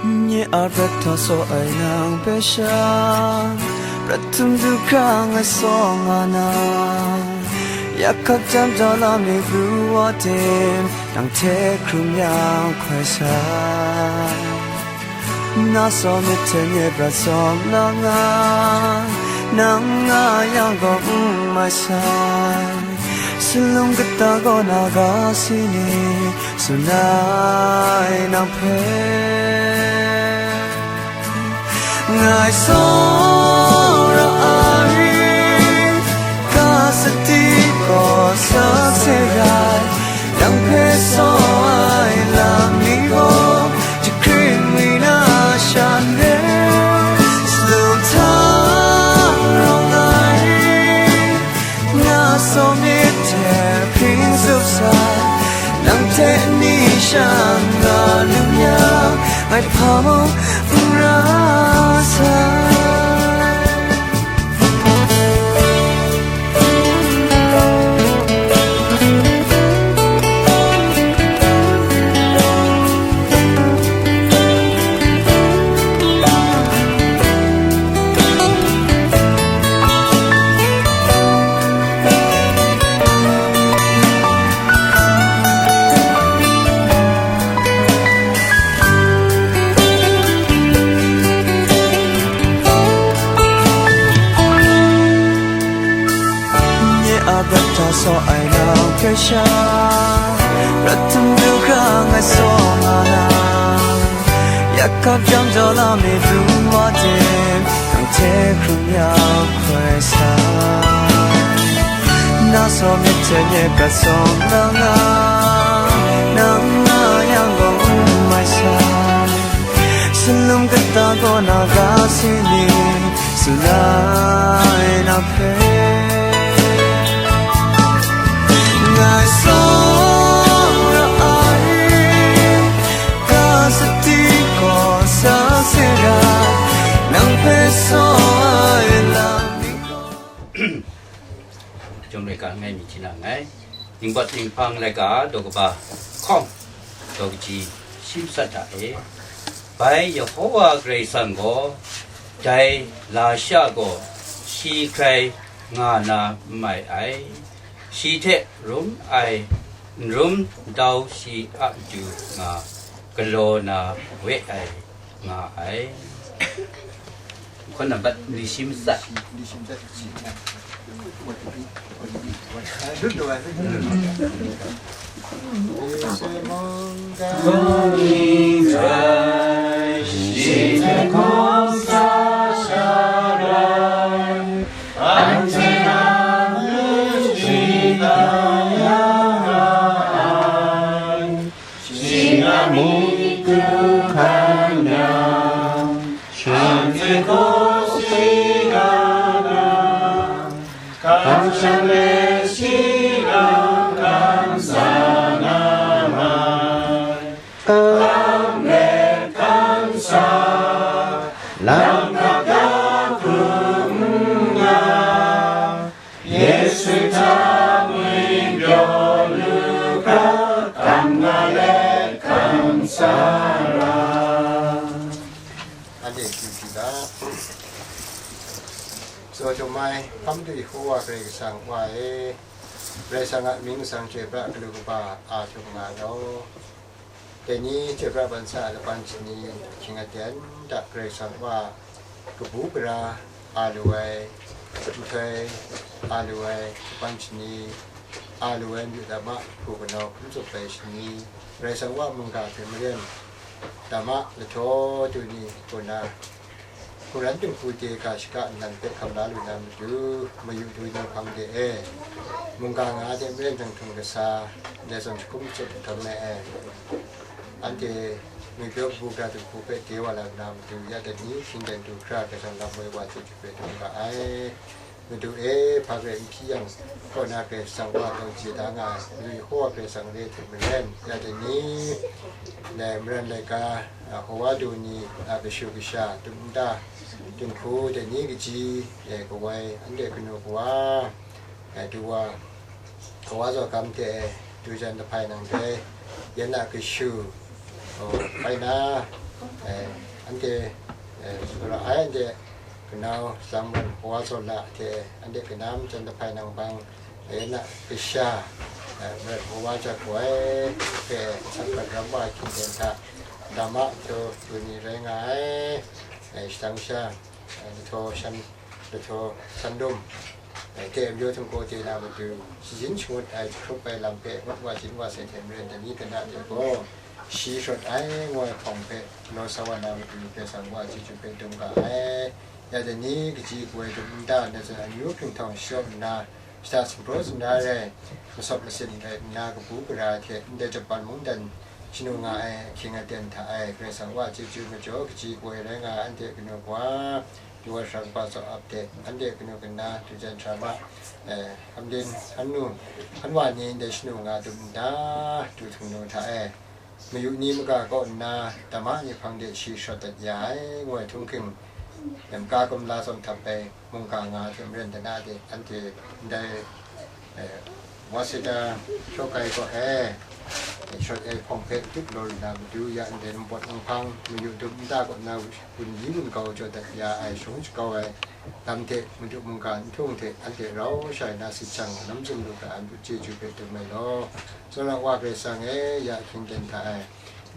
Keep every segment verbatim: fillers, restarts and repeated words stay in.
Nye a prat hta saw ai nang hpe sha, prat htum du hkra ngai saw nga na, yak hkap jam jaw lam mi pru wa tim, nang hte hkrum yang hkoi sa. Na saw myit hte nye prat sawm la nga, nang nga yang gaw n mai sai. Salum kata gaw na ga si ni, tsun ai nang hpe. Ngai tsawra ai, ka sadi gaw sakse rai, nang hpe saw ai lam ni gaw, jahkring mi na shan re, salum hta rawng ai. Nga saw myit hte hpring zup sa, nang hte ni shan nga lu yang, ngai hpa mung n ra sai. Nye a prat hta saw ai nang hpe sha, prat htum du hkra ngai saw nga na, yak hkap jam jaw lam mi pru wa tim, nang hte hkrum ya hkoi sa. Na saw myit hte nye prat sawm la nga, nang nga yang gaw n mai sai. Salum kata gaw na ga si ni, tsun ai na hpe. Ngai tsawra ai, ka sadi gaw sakse rai, nang hpe saw ai lam ni gaw. Chyum laika langai mi hti na nngai. Ningbat ninghpang laika daw kaba hkawng, daw kaji shi matsat hta e. Bai Yehowa Karai Kasang gaw, dai lasha gaw shi hkrai nga na n mai ai. Shi hte rum ai, n rum n tau shi a matu nga galaw na we ai. Nga ai. Hkawn nambat li shi matsat. Shing a myit hkru hkan yang, shanhte hkaw si nga na, kamsham let shi lam kamsa na mai, kam let kamsa, lam hkap da hkrum n nga, Yesu hta ngwipyaw lu hkra, kam nga let kamsa ra. Anhte chyu chyu ga. Tsaw htum ai, hpang du Yehowa Karai Kasang Wa e, Karai Kasang a mying nsang chyoi pra galu kaba a htum nga law. Dai ni chyoi pra ban sa ai laban shani hkying aten hta Karai Kasang Wa kabu gara a lu ai, nhtoi a lu ai, laban shani a lu ai, myu dama hku kanau hkum tsup ai shani, Karai Kasang Wa mungga hte maren dama lahtaw du ni kaw na, Hku ran dinghku de ga shaga nnan hpe hkam la lu na matu, mayu du ni hpang de e, mungga nga de maren janghtum kasa, ndai zawn shakum chyum nhtawm me e, anhte ngwipyaw kabu gara dinghku hpe de wa la lu na matu, ya dai ni shingden du hkra, Karai Kasang lam woi wa hte chyu hpe dum ga ai. Madu e, hpa garai n hpyi yang, kaw na Karai Kasang Wa gaw chye da nga ai, Madu Yehowa Karai Kasang re hte maren, ya dai ni, ndai maren laika, a, hkawa du ni, a, kashu kasha, tum nta, dinghku, dai ni kaji, e, kawai, anhte kanu kawa, e, du wa, kawa zaw gam hte, e, du jan lahpai nang dai, yan a kashu, o, bai na, e, E, e, sara ai anhte kanau Zangman Hawa Zola hte anhte kanam Jan Lahpai Nangbang, e, na kasha, e, Marat Hawa Jagoi hpe Sangkat Ram Wa Hkying ten hta Dama jaw du ni rai nga ai, e, shadang sha, e, lahtaw shan, lahtaw shan lum, e, hte amyu htingkaw de na matu, shajin shangut ai jahkrup ai lam hpe ngut wa jin wa sai hte maren dani dana hte gaw, shi shawt ai ngoi hpawng hpe galaw sa wa na matu, Karai Kasang wa chyeju hpe dum ga ai. Ya dai ni kaji kawoi dum nta na zawn, amyu hpinghtaw shadaw nna, shada sumpraw zunda rai, masawp masin rai nna, kabu gara hte ndai Japan mungdan shanu nga ai ahkying aten hta e, Karai Kasang wa chyeju majaw, kaji kawoi rai nga ai anhte kanu kawa, Dawa sara kaba tsawp ap hte, anhte kanu kana, dujan sara ma, e, hamlin, hannu, hanwa ni ndai shanu nga dum nta, du htingnu hta e, mayu ni maga kaw nna, Dama ni hpang de shi shawt dat ya ai, ngoi htunghking, lamka kumla tsawm htap ai mungga nga hte maren dana de, anhte ndai, e, Waseda hkyaw kai gaw e, shawt ai hpawng hpe tut law lu na matu, ya ndai npawt nhpang, mayu dum nta kaw nna, wunli wungkau jaw dat ya ai, shawng shakau ai lam hte, madu mungga nhtung hte anhte rau shai na sit shang, lam tsun lu ga ai matu chyeju hpe dum ai law. Tsawra wa Karai Kasang e, ya hkying ten hta e,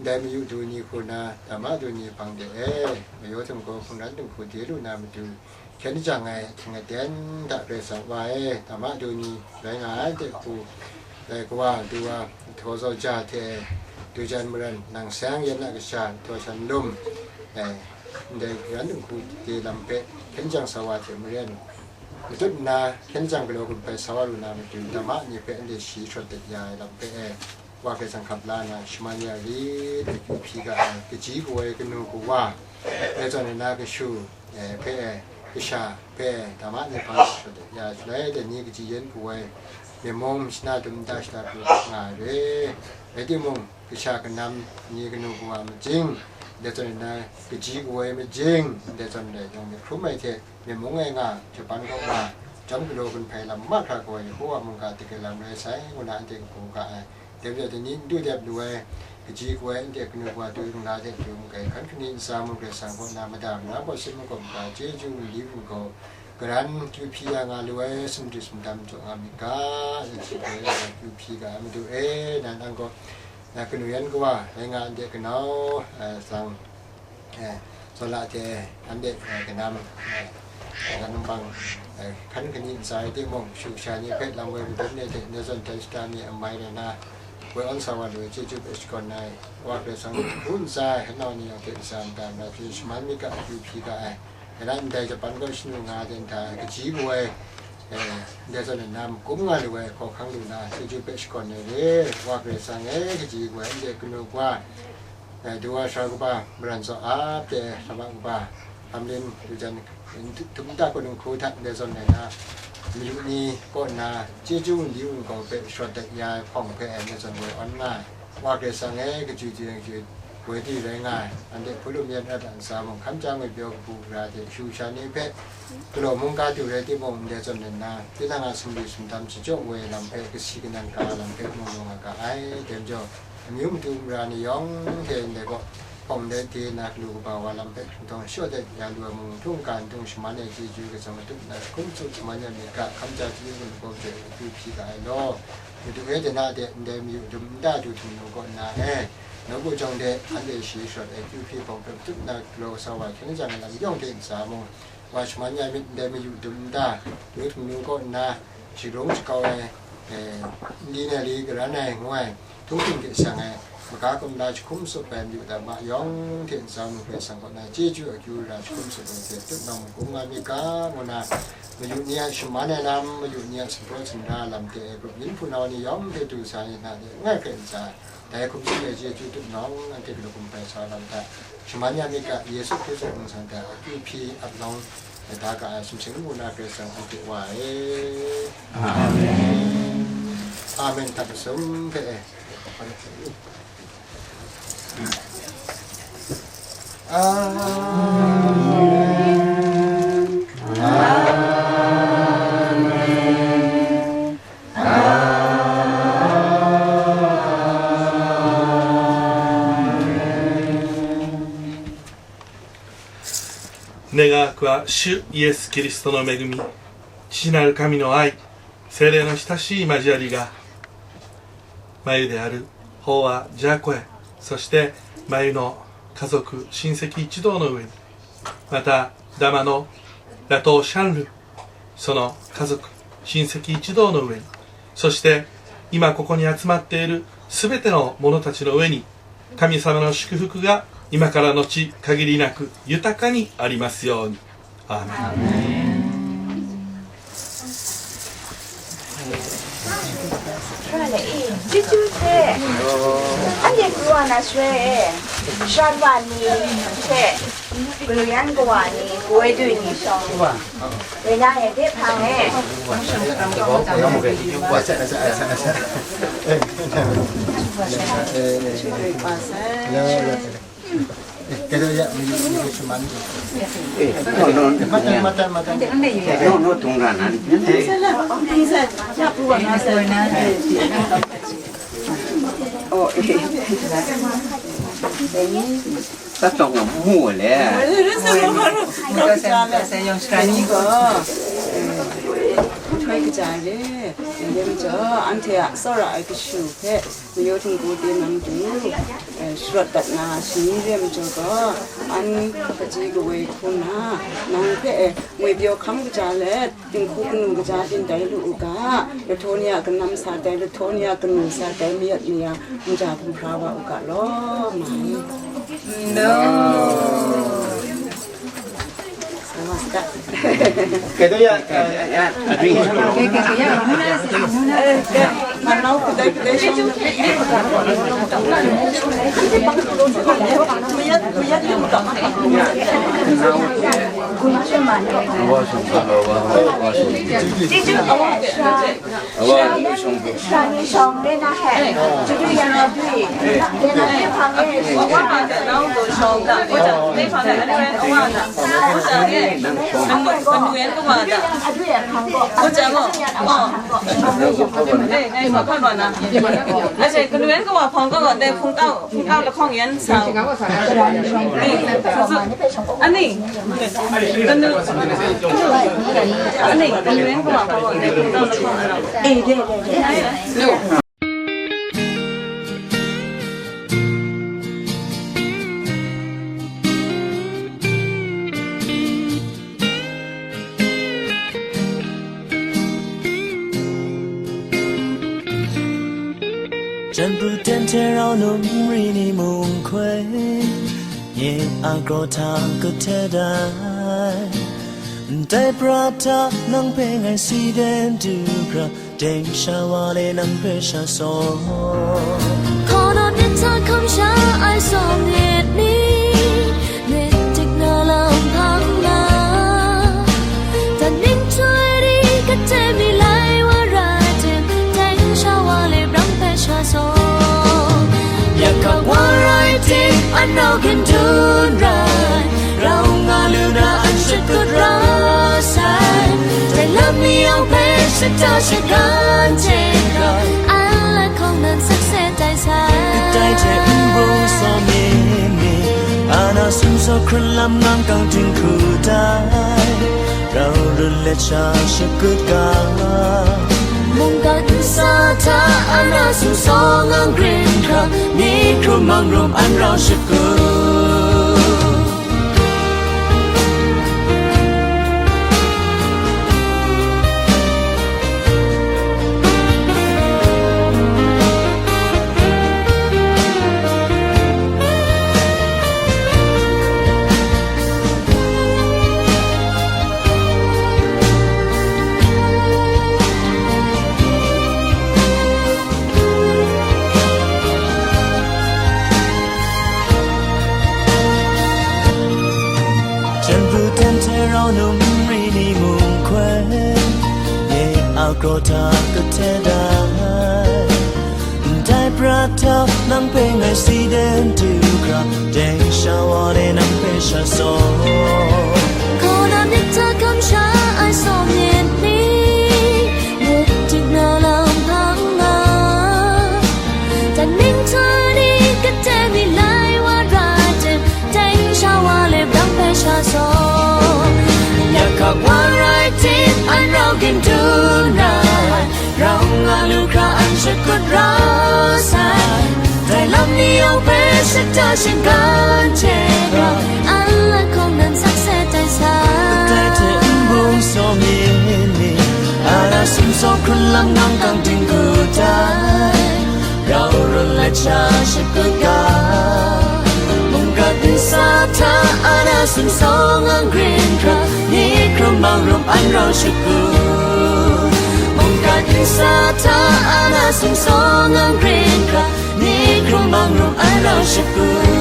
ndai mayu du ni hku na, Dama du ni hpang de e, mayu htingkaw hpungran dinghku de lu na matu, hkyen jang ai ahkying aten hta Karai Kasang wa e, Dama du ni rai nga ai hte hku, dai kawa du wa, lahtaw zau ja hte dujan maran, nang sayang yan a kasha, lahtaw shan lum, e, ndai karan dinghku de lam hpe hkyen jang sa wa hte maren, matut nna hkyen jang galaw gun hpai sa wa lu na matu, Dama ni hpe anhte shi shawt dat ya ai lam hpe e, wa Karai Kasang hkap la na, shaman ya rit, akyu hpyi ga ai, kaji kawoi kanu kawa, e, zawn ai na kashu, e, hpe e, kasha hpe e, Dama ni hpang shawt dat ya, shaloi dai ni kaji yen kawoi, myen mung mashana dum nta shada pru nga ai re. Rai timung, kasha kanam ni kanu kawa majing, ndai zawn ai na, kaji kawoi majing, ndai zawn ai yawng myit hkrum ai hte, myen mung e nga, Japan kaw nga, chyawm galaw gun hpai lam mahkra gaw, Yehowa mungga dagrai lam rai sai, ngu na anhte kabu ga ai. Dai majaw, dai ni n du dep lu ai, kaji kawoi anhte kanu kawa du ring la de, du n kai, hkan hkani ntsa mung Karai Kasang kaw na mada mara gaw, sin magawm ga, chyeju wunli wungkau, karan kyu hpyi ya nga lu ai, sumri sumdam jaw nga myit ga, kaji kawoi kyu hpyi ga ai Madu e, nan an gaw, na kanu yan kawa rai nga, anhte kanau, e, Zang, e, Zola hte anhte, e, kanam, e, kanam bang, e, hkan hkani ntsa rai timung, shu sha ni hpe lam woi madun ni hte ndai zawn dan shada ni amai rai na, woi awn sa wa lu ai chyeju hpe shakawn ai, wa Karai Kasang hku ntsa ai, kanau ni yawng hte ntsa nta na hte shaman myit ga, akyu hpyi ga ai. Rai nna, ndai Japan kaw shanu nga ai hte nhtang, kaji kawoi, e, ndai zawn ai na makum nga lu ai hkawhkang lu na, chyeju hpe shakawn ai re, wa Karai Kasang e, kaji kawoi, anhte kanu kawa, e, dawa sara kaba, maran tsawp ap de, lama kaba, hamlin, dujan, dum nta kaw dinghku hta ndai zawn ai na, mayu ni kaw nna, chyeju wunli wungkau hpe shawt dat ya ai hpawng hpe, ndai zawn woi awn nga ai. Wa Karai Kasang e, kachyu chyu yang chyu, woi di rai nga ai, anhte hpulum yan rat a ntsa mung, hkam ja ngwi pyaw kabu gara hte, shu sha ni hpe, galaw mungga du rai timung, ndai zawn ai na, tinang a sumri sumdam shachyaw woi lam hpe, kasi kanan ka lam hpe, mung lu nga ga ai. Dai majaw, amyu matu mara ni yawng hte ndai gaw, hpawng ndai de na galu kaba wa lam hpe hkrung htawng shawt dat ya lu ai mung htung ga n htung shaman ai chyeju Karai Kasang matut na hkum tsup shaman ya myit ga, hkam ja chyeju gun lagaw jaw e akyu hpyi ga ai law. Madu e, dana de ndai mayu dum nta du htingnu kaw nna e, nawku jawng de anhte shi shawt ai akyu hpyi hpawng hpe matut na galaw sa wa hkyen jang ai lam yawng hte ntsa mung, wa shaman ya myit, ndai mayu dum nta du htingnu kaw nna, shagrung shakau ai, e, n li na li karan ai ngu ai, htunghking hte shang ai, maga kumla jahkum tsup ai mayu dama yawng hte ntsa mung Karai Kasang kaw na chyeju akyu ra jahkum tsup ai hte tut nawng magum nga myit ga, ngu na, mayu ni a shaman ai lam, mayu ni a sumpraw sumra lam hte, grup yin hpunau ni yawng hpe du sa ai na de, ngai hkrai ntsa, dai hkum tsun ai chyeju tut nawng, anhte galaw gun hpai sa lam hta, shaman ya myit ga, Yesu Hkristu mung san hta akyu hpyi ap nawng, da ga ai sumsing ngu na Karai Kasang anhte wa e. Amen. Amen hta masum hpe e. Amen. Amen. 願わくは主イエス・キリストの恵み、父なる神の愛、聖霊の親しい交わりが、まゆである法話ジャコエ、そしてまゆの家族、親戚一同の上に、また、ダマのラトー・シャンル、その家族、親戚一同の上に、そして今ここに集まっているすべての者たちの上に、神様の祝福が今から後限りなく豊かにありますように。アーメン。 Chyeju hte, anhte pru wa na shaloi e, shara ni hte, kanu yan kawa ni, kawoi dui ni shawng, woi na e, de hpang e. Eh, no, no, no, no, tungga na. Oh, eh. Tatong nga mu le. Ko, eh, kaja re, re majaw, anhte a tsawra ai kashu hpe, mayu htingbu ten nang du, eh, sharawt dat na shani re majaw gaw, an kaji kawoi hku na, nang hpe, eh, ngwi pyaw hkam kaja let, dinghku kanu kaja byin tai lu u ga, Latonia kanam sa tai, Latonia kanu sa tai, mayat maya nja hkum hkra wa u ga law, mai. No. Kaya, kaya, kaya, Awa, lu shong bu. Shani shong de na hai. Judu yang na dui. De na de pang e. Awa da, nau do shong da. Ko ja, de pang e, anu e, awa da. Ko ja, de. Kanu yan kawa da. Adu ya pang ko. Ko ja mo. Oh. Eh, ngai ma kan wa na. Aje, kanu yan kawa pang ko, de phung tau. Hkungga lahkawng yan sa u. Ani, kanu, ani, kanu yan kawa kawa dai hkungga lahkawng a rau. Jan pru ten hte rau num ri ni mung hkoi, nye a kraw hta kahte dai. Ndai pra hta nang hpe ngai si den du hkra, Teng sha wa le nang hpe sha saw. Hkaw na myit hta hkam sha ai sawng myit ni, myit dik na lam hpang na, dan ning htoi di kate mi lai wa rai tim, teng sha wa le brang hpe sha saw. Yak hkak wa rai tim, anau hkyen dun rai, rau nga lu na an shakut ra sai. Dai lam mi yawng hpe shata shagan hte rai, an lakhawng nan sakse tai sai. Kadai hte n-gu sa mi ni, ana sumsaw hkrun lam ngang kang dinghku tai, rau run let sha shakut ga. Mungkan nsa hta ana sumsaw ngang grin hkra, ni hkrum mang rum an rau shakut. Jan pru ten hte rau num ri ni mung hkoi, nye a kraw hta kahte dai. Ndai pra hta nang hpe ngai si den du hkra, teng sha wa le nang hpe sha saw. Hkaw na myit hta hkam sha ai sawng myit ni, myit dik na lam hpang na, dan ning htoi ni kate mi lai wa rai tim, teng sha wa le brang hpe sha saw. Wa rai tim, an rau gindu na ai, rau nga lu hkra an shakut ra sai. Dai lam ni yawng hpe shata shinggan hte rau, an lakhawng nan sakse tai sai. Dai hte nbung sawng ni ni, a na sumsawng hkrun lam nang kang ting ku tai. Rau run let sha shakut ga, mungkan nsa hta a na sumsawng ang grin hkra, ni hkrum mang rum an rau shakut. Mungkan nsa hta a na sumsawng ang grin hkra, ni hkrum mang rum an rau shakut.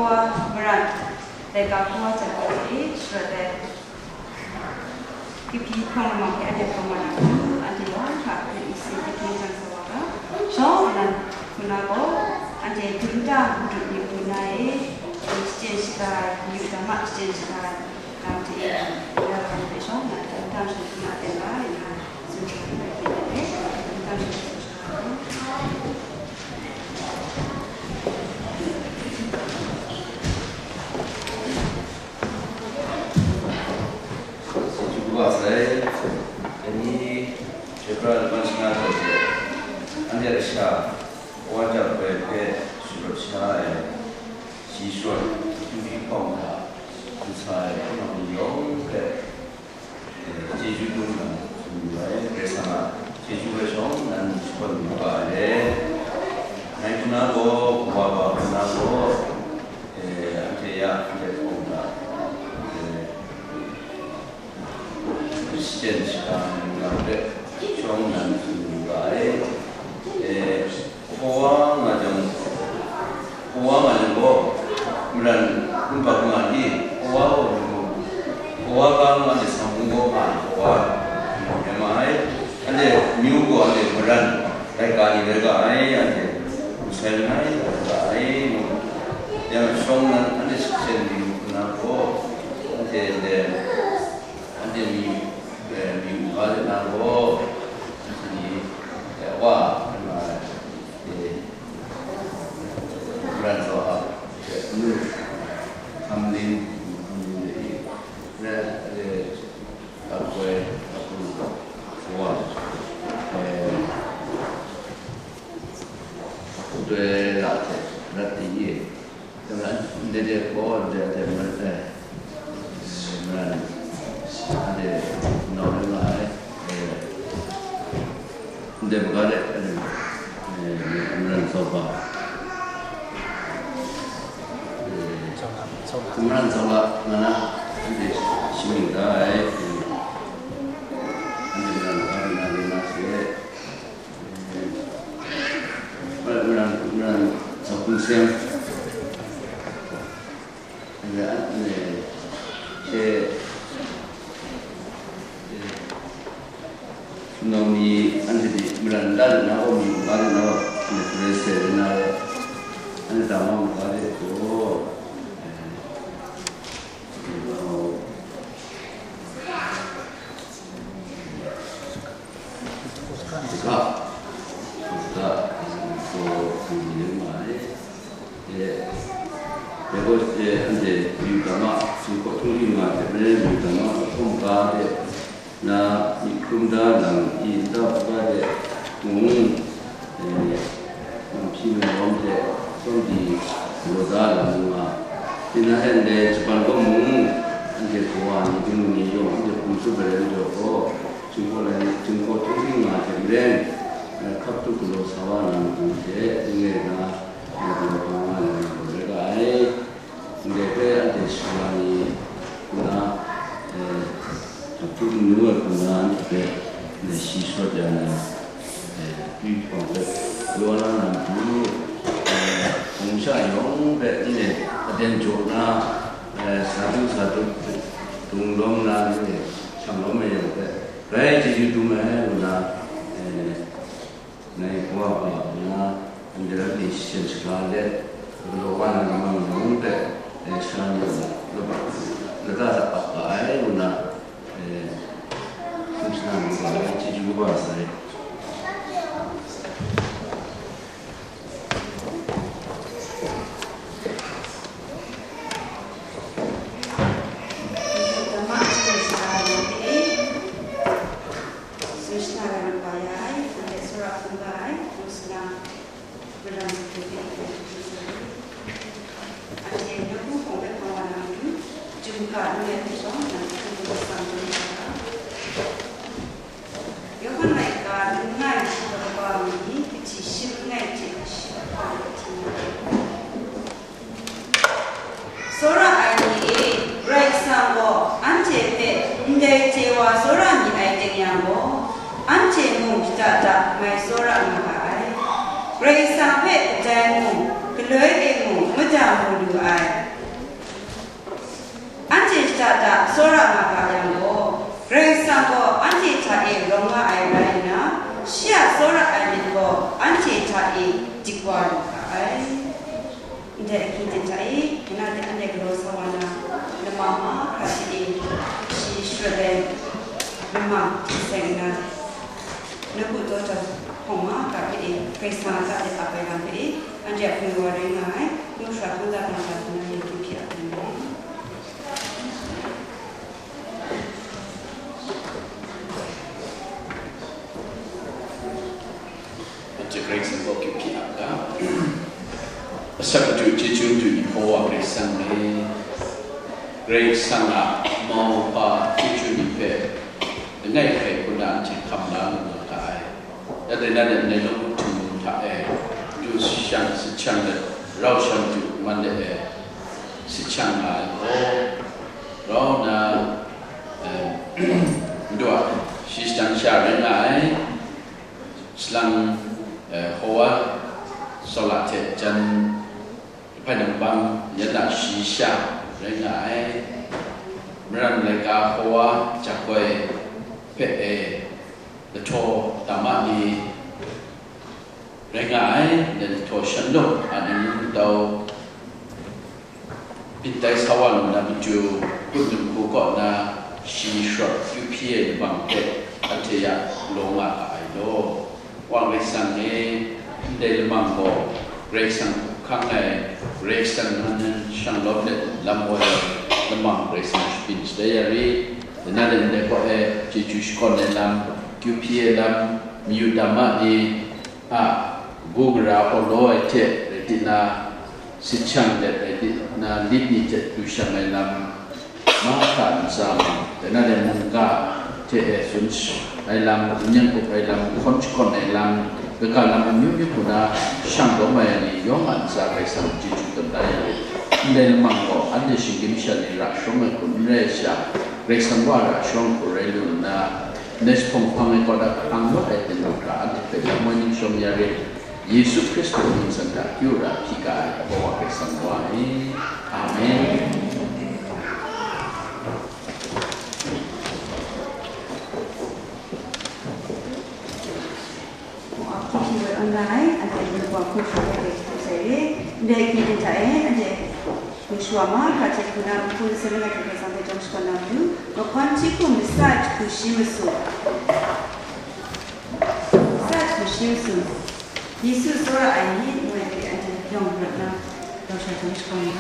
Marat laika hkawa jat hpe sharawt ai, Kipyi hpawng lamang hpe anhte hpawng wa na hku, anhte yawng hta hpe isi hte hkyen jang sa wa ga. Shawng nnan hku na gaw, anhte dum ta madat myit hku na e, shachyen shaga ai, myu dama shachyen shaga ai, lam hte e, ya hkam hpe shawng nnan, dum ta shachyen shaga ai, lam hte e, tsun hkra ai hte maren, dum ta shachyen shaga ai. Chyeju kaba sai, dai ni, Shepra laban shana hta hte, anhte a kasha, wa jat ai hpe sharawt sha ai, shi sharawt, Kipyi hpawng hta, ntsa ai, hpunau ni yawng hpe, eh, chyeju dum nna tsun yu ai, Karai Kasang a chyeju ai shawng nnan shagun yu ga ai. Ngai hku na gaw, kawa ba hku na gaw, eh, anhte ya, anhte hpawng hta, eh, Christian shaka ningnan hpe shawng nnan tsun yu ga ai. Eh, Hpawa nga jang, hpawa nga jang gaw, maran hkun hpa hkun nga di, hpawa gaw, hpawa ga nga ni sang hkun gaw nga ai hpawa, rai ma ai. Anhte myu gaw anhte maran laika ni rai ga ai, anhte lusai langai rai ga ai, ngu. Yang shawng nnan anhte shaksen myu hkun na gaw, anhte ndai, anhte myu, eh, myu ga de na gaw, anhte ni, eh, wa, eh, Maren zaw a, nu, Hkamlin, Hkamlin de i, re, re, Kakoi, Kakun, Wa, e, Doi la hte, Rat de i, Ndai de gaw, ndai de, Maren, eh, Maren, anhte nau rai nga ai, eh, ndai maga de, eh, eh, Maren Zola, eh, Maren Zola nga na, anhte shi mying da ai, eh, anhte Maren maga de na rai nga she, Maren, Maren, Maren Zau Hpung Seng. Anhte, anhte, she, hpunau ni, anhte ni, Maren nta de na, aw mi maga de na, anhte Hpung Seng de na, anhte dama maga de gaw, eh, Ga, ga, so, so, ni ma ai. E, e, ko, e, anhte, myu dama, singkaw htung ring nga hte maren, myu dama, lahkawng ga de, na, myit hkrum da, nang, i, nta, buga de, mung, eh, nang hpyi nang lawm hte, tsawm di galaw da lam nga, tinang e ndai Japan kaw mung, anhte kawa ni, byin ni yawng, anhte hpung tsup ai rai majaw gaw, Jinghpaw lai, Jinghpaw htung hpring nga hte maren, eh, hkap tup galaw sa wa na matu hte, n re na, eh, galaw hkang nga na matu rai ga ai. Ndai hpe anhte sumla ni hku na, eh, hkap tup manu ai hku na anhte hpe, eh, shi sharawt ya na, eh, akyu hpawng hpe galaw la na matu, eh, hpung sha yawng hpe anhte aten jaw na, eh, sa du sa du, dung lawm na, anhte shang lawm ai yawng hpe, grai chyeju dum ai ngu na, eh, Ngai kawa hpa nna, ndai lam ni shasen shaga let, galaw wa na lamang yawng hpe, eh, sha ni lata sa ap ga ai ngu na, eh, hkum shanan lu ga ai, chyeju kaba sai. Sumshi na rai mat wa ya ai, anhte tsawra hkrum ga ai, hpung sumla, malang hte hpe hpe hpung sumla, anhte nawku hpawng hpe hpawng wa na matu, Jumhka nni a hte shawng nnan hpung hpung atsam tawn ai hta, Yawhan laika, langai shadawn kaba mi, kaji shi langai hte shi kaba mi hte nga ai. Tsawra ai ni e, Karai Kasang gaw anhte hpe ndai chye wa tsawra mi ai teng yang gaw, anhte mung shada da mai tsawra nga ga ai. Karai Kasang hpe kadai mung, galoi e mung, Mada mu lu ai. Anhte shada da tsawra nga ga yang gaw, Karai Kasang gaw anhte hta e rawng nga ai rai nna, shi a tsawra ai myit gaw anhte hta e dik wa lu ga ai. Ndai ahkying hta e, nna de anhte galaw sa wa na, lama mahkra hte e, shi sharawt ai lama hte seng nna, nawku taw jahpawng mahkra hpe e, Karai Kasang a ta de ap ai lam hpe e, anhte a hpung wa rai nga ai, nu hkra hkungga hkungga hkungga yawng hpyi ap ai. Anhte Karai Kasang kaw hpyi ap ga. Asak matu chyeju matu ni hpaw wa Karai Kasang e, Karai Kasang a mau hpa chyeju ni hpe langai hkrai hku na anhte hkam la lu na ga ai. Ya dai na de ndai lawng hpung hta e, du shang, sit shang let, rau shang du man let e, sit shang nga ai gaw, rau nna, eh, Madu a shi shadang sha rai nga ai, salang, eh, Hawa Sawla hte jan Hpai nang bang yan a shayi sha rai nga ai. Maran laika hkawa jakoi hpe e lahtaw dama ni rai nga ai, ndai lahtaw shanlawm a ningning tau byin tai sa wa lu na matu, Kut Num Hku kaw na shi sharawt kyu hpyi ai labang hpe anhte ya galaw nga ga ai law. Wa Karai Kasang e, ndai lamang gaw Karai Kasang hkang ai, Karai Kasang nan nan shanglawm let lam woi ai lamang Karai Kasang shabyin shatai ya ri. Dai na dai ndai gaw e, chyeju shakawn ai lam, kyu hpyi ai lam, mayu dama ni a, kabu gara awlaw ai hte rai di na, sit shang let rai di na, lit ni hte du shang ai lam, mahkra ntsa, dai na le mungga hte e tsun ai lam, n-, n-, n-, ai lam, hkawn shakawn ai lam, kaga lam amyu myu hku na shang lawm ai ni yawng a ntsa Karai Kasang chyeju tawn da yang, ndai lamang gaw anhte shinggyim sha ni ra sharawng ai hku n rai sha, Karai Kasang wa ra sharawng hku rai lu nna, ndai jahpawng hpang ai kaw na ahkang rawt ai hten hkra anhte hpe lam woi ning shawm ya rit. Yesu Hkristu ningsang hta akyu ara hpyi ga ai Abaw wa Karai Kasang wa e. Amen. Ndai ahkying hta e, anhte Yosua mahkra hte hkuna, Madu salang ai hte Karai Kasang hpe chyawm shakawn na matu, mahkawn hti hkum, masa jahku shi masum. Masa jahku shi masum. Yesu tsawra ai ni, ngu ai hpe anhte yawng rawt na, grau sha chyawm shakawn na.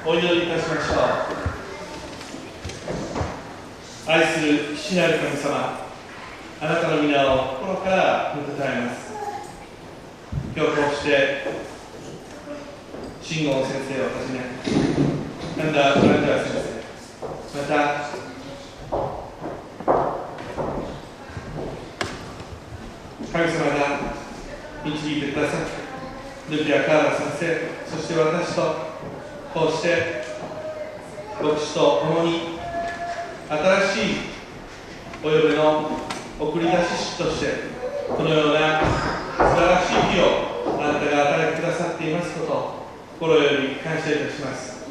お祈りいたしましょう。愛する父なる神様、あなたの皆を心から褒めたたえます。今日こうして、シンゴン先生をはじめ、アンダー・ブランダー先生、また、神様が導いてくださった、ルピア・カーラ先生、そして私と、こうして、牧師と共に、新しいお嫁の送り出し式として、このような素晴らしい日をあなたが与えてくださっていますこと、心より感謝いたします。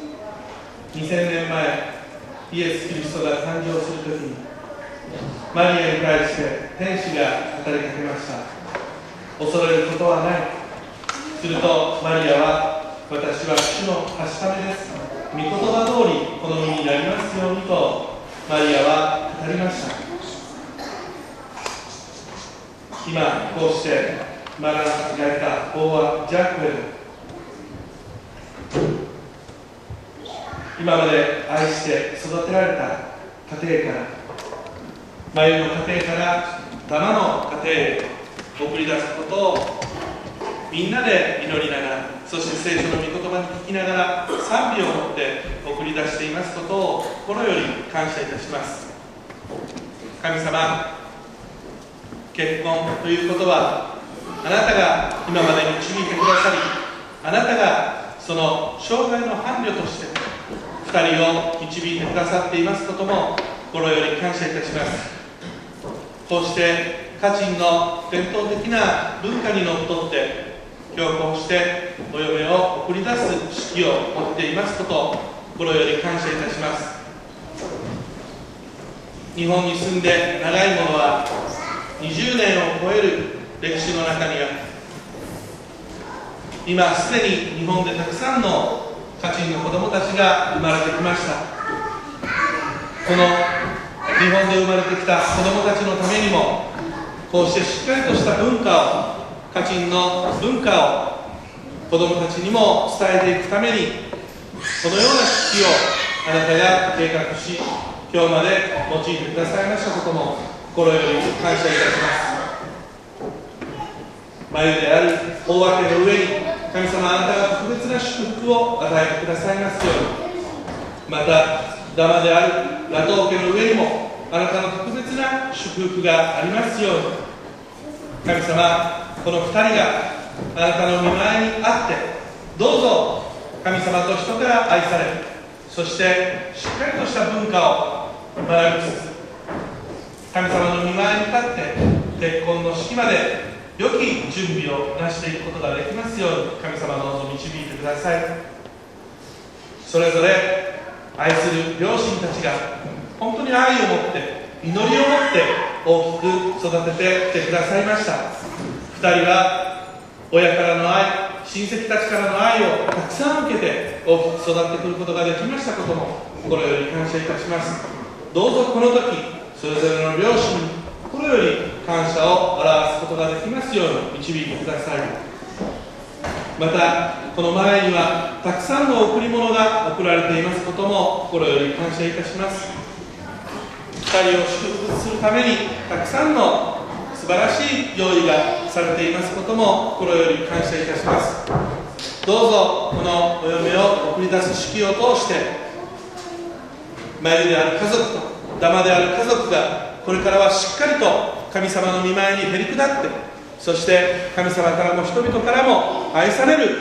にせんねんまえ、イエス・キリストが誕生するときに、マリアに対して天使が語りかけました。恐れることはない。するとマリアは、私は主のはしためです。御言葉通りこの身になりますようにとマリアは語りました。今、こうしてマラナスがいた法はジャックエル、今まで愛して育てられた家庭から、眉の家庭から玉の家庭へと送り出すことを、みんなで祈りながら、そして聖書の御言葉に聞きながら、賛美を持って送り出していますことを心より感謝いたします。神様、結婚ということは、あなたが今まで導いてくださり、あなたがその生涯の伴侶として、二人を導いてくださっていますことも心より感謝いたします。こうして家人の伝統的な文化にのっとって、今日こうしてお嫁を送り出す式を持っていますこと、心より感謝いたします。日本に住んで長いものはにじゅうねんを超える歴史の中にあり、今すでに日本でたくさんの家人の子供たちが生まれてきました。この日本で生まれてきた子供たちのためにも、こうしてしっかりとした文化を、家人の文化を子供たちにも伝えていくために、このような式をあなたが計画し、今日まで用いてくださいましたことも心より感謝いたします。眉である飽和家の上に、神様、あなたが特別な祝福を与えてくださいますように。また、ダマであるラトー家の上にも、あなたの特別な祝福がありますように。神様、この二人があなたの御前にあって、どうぞ神様と人から愛され、そしてしっかりとした文化を学びつつ、神様の御前に立って、結婚の式まで良き準備をなしていくことができますように、神様、どうぞ導いてください。それぞれ愛する両親たちが本当に愛を持って、祈りを持って大きく育ててきてくださいました。二人は親からの愛、親戚たちからの愛をたくさん受けて大きく育ってくることができましたことも心より感謝いたします。どうぞこの時、それぞれの両親に心より感謝を表すことができますように導いてください。また、この前にはたくさんの贈り物が贈られていますことも心より感謝いたします。二人を祝福するためにたくさんの素晴らしい用意がされていますことも心より感謝いたします。どうぞこのお嫁を送り出す式を通して、マユである家族とダマである家族がこれからはしっかりと神様の御前にへり下って、そして神様からも人々からも愛される、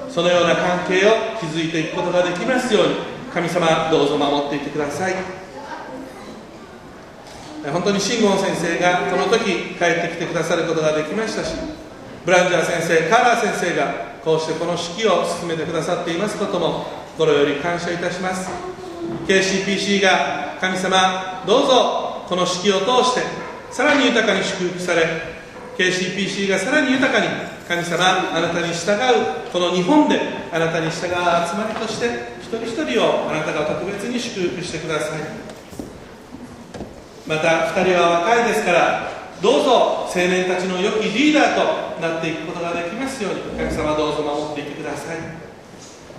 そのような関係を築いていくことができますように、神様、どうぞ守っていてください。本当にシンゴン先生がこの時、帰ってきてくださることができましたし、ブランジャー先生、カーラー先生がこうしてこの式を進めてくださっていますことも、心より感謝いたします。 ケーシーピーシー が、神様、どうぞこの式を通してさらに豊かに祝福され、 ケーシーピーシー がさらに豊かに、神様、あなたに従うこの日本で、あなたに従う集まりとして、一人一人をあなたが特別に祝福してください。また、二人は若いですから、どうぞ青年たちの良きリーダーとなっていくことができますように、神様、どうぞ守っていてください。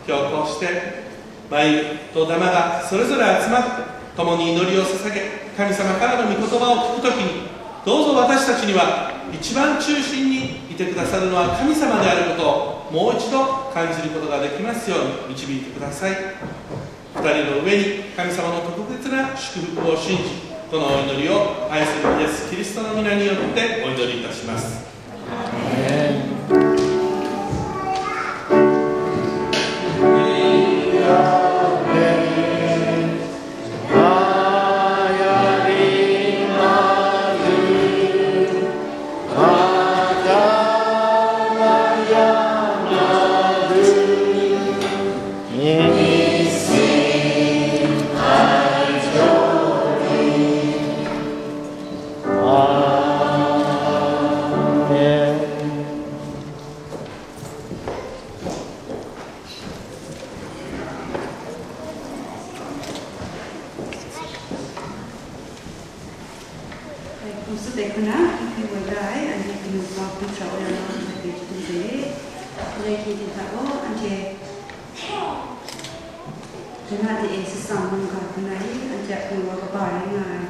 今日こうしてマイとダマがそれぞれ集まって共に祈りを捧げ、神様からの御言葉を聞くときに、どうぞ私たちには一番中心にいてくださるのは神様であることをもう一度感じることができますように導いてください。二人の上に神様の特別な祝福を信じ、このお祈りを愛するイエス・キリストの皆によってお祈りいたします。Hkum tsup ai hku na, hpyi woi da ai, anhte kanu wa hkum hkra woi ai lam hpe chyeju dum sai. Ndai hkying hte hta gaw, anhte Dana de e tsang mungga hku na i, anhte a hpung wa kaba rai nga ai,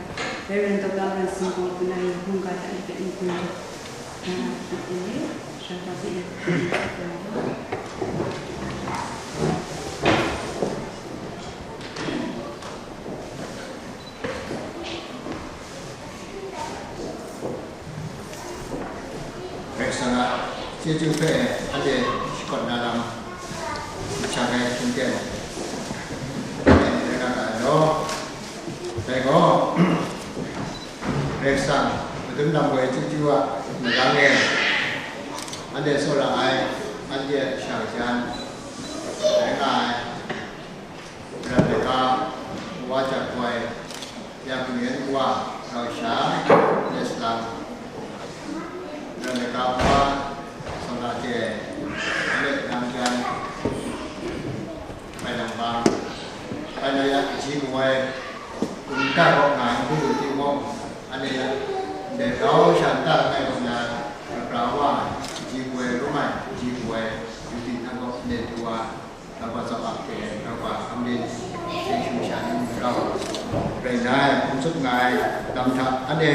Reverend Doctor Ran Sing Gaw hku na i, mungga hta e hpe n hpung na, na, na, na, na, na, na, na, na, na, na, Karai Kasang a chyeju hpe anhte shakawn na lam, shang ai hkying ten, rai nga ga ai law. Dai gaw, Karai Kasang madun lam woi chyeju a marang e, anhte tsawra ai, anhte a shang jan, rai nga ai. Ram laika wa jak koi, ya kanu yan wa rau sha, ya salang. Ram laika wa sawng la je, ale nang jan, bai nang bang, bai na ya kaji kawai, kumta kaw nga ai hku timung, ale ya, ndai rau sha nta langai kaw na, ra pra wa, kaji kawai, rum ai, kaji kawai, yu ting nang kaw, le du wa, Taba tsawp ap hte, taba kamrin, chyeju sha ni rau rai nna, hkum tsup nga ai lam hta, anhte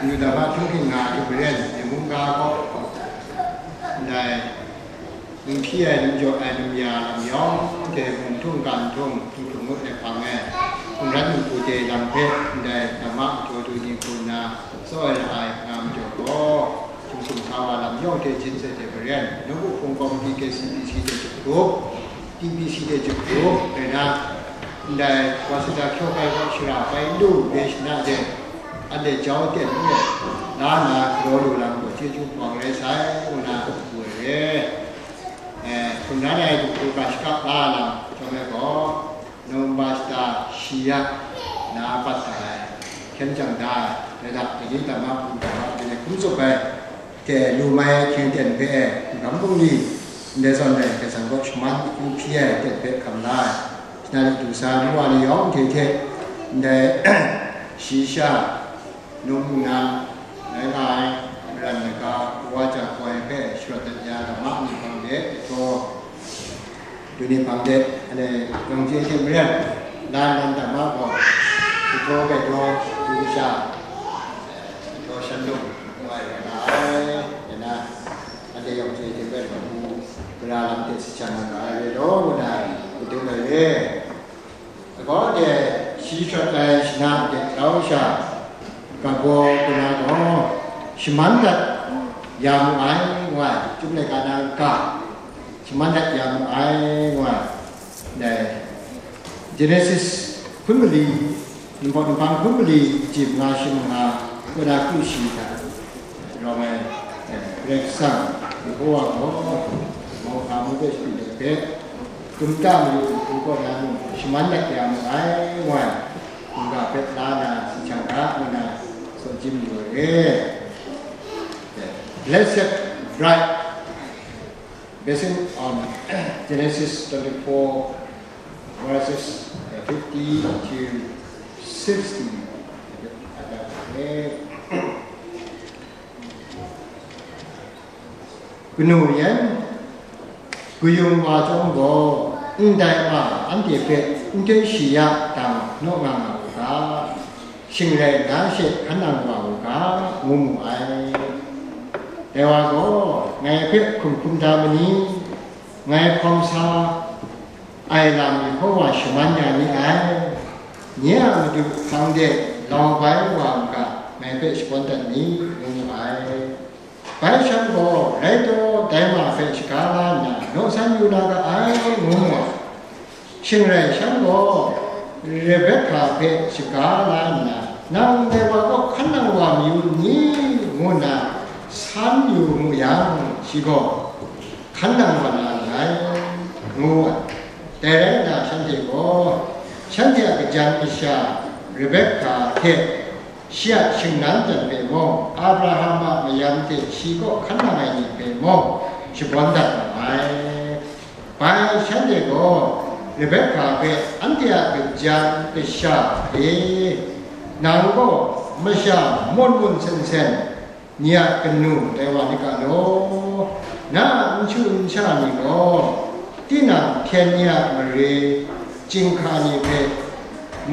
Yuda hpung hkin nga ai hte maren, Yu mungga gaw, ndai, n hpyi ai, n jaw ai, n ya lam yawng hte, mung htung, ga htung, htung htung ngut ai hpang e, hkungran npu de lam hpe, ndai, dama jaw du ni hku nna, tsaw ai ra ai, nga majaw gaw, Hkum tsup sa wa lam yawng hte jin se hte maren, nawku hpung kawmti K C B C hte jahkrup, T B C hte jahkrup, rai na, ndai Waseda hkyaw hkai kaw shara bai lu re shana de, anhte jau ten n rai, la nna galaw lu lam gaw chyeju hpawng rai sai, ngu na, wu ai re. Eh, hkungran ai du hku ga shaka la lam, chyawm ai gaw, November shata shi ya na bat da ai, hkyen jang da ai, dai hta, dai ni dama, hpung dama, dai ni hkum tsup ai, hte lu mai ai hkying ten hpe, n-, n-, bungli, ndai zawn rai, dai zawn gaw shaman n hpyi ai ten hpe hkam la ai, shana ni du sa ai, nu wa ni yawng hte hte, ndai shi sha, Num nnan, rai nga ai, ran laika, wa ja kawai hpe sharawt dat ya, dama ni hpang de, pyaw, du ni hpang de, ale, yawng chye hte maren, lan lan dama gaw, pyaw, pyaw, du sha, pyaw, shan lung, ngu ai rai nga ai, rai na, anhte yawng chye hte maren, kabu, gara lam hte si sha nga ai, rai law, ngu na, kadun ai re. Agaw de shi shawt ai shana de grau sha, kabaw kanan gaw shaman dat ya mu ai, ngu ai, Chyum laika na ga, shaman dat ya mu ai, ngu ai. Dai Genesis hpun mali, Ninghpawt Ninghpang hpun mali, jim nga shi manga, kaw na kru shi hta, rawng ai, eh, Karai Kasang, Yehowa gaw, mauhka mung hpe shapri ai hpe, kumta mayu nhku kaw na mung shaman dat ya mu ai, ngu ai, mungga hpe la na, si jang ga, ngu na, tsaw jim yu ai re. Eh, Blessed Bride, basing on Genesis twenty-four, verses, uh, fifty to sixty. Kanu yan, kayung wa chyawm gaw, ndai wa anhte hpe n toi shi ya dang naw nga nga u ga, shing rai na she hkan nang wa u ga, ngu mu ai. Dai wa gaw, ngai hpe hkum hkum da ma ni? Ngai hkawm sa ai lam Yehowa shaman ya ni ai. Nye a madu hpang de lau bai wa u ga, ngai hpe shabawn dat ni, ngu mu ai. Bai shan gaw, rai taw, dai ma hpe shaga la nna, naw san yu na ga ai, ngu mu ai. Shing rai shan gaw, Rebekah hpe shaga la nna, nang dai wa kaw hkan nang wa mayu n ni? Ngu nna san yu mu yang, shi gaw, hkan nang wa na nngai, ngu ai. Dai rai nna, shanhte gaw, shanhte a kajan masha Rebekah hte shi a shingnan jan hpe mung, Abraham a mayam hte shi kaw hkan nang ai ni hpe mung, shabawn dat mu ai. Bai shanhte gaw, Rebekah hpe, anhte a kajan kasha e, nang gaw masha mawn mawn sen sen, nye a kanu tai wa ni ga law, na a nchu nsha ni gaw, tinang hpyen ni a mare chyinghka ni hpe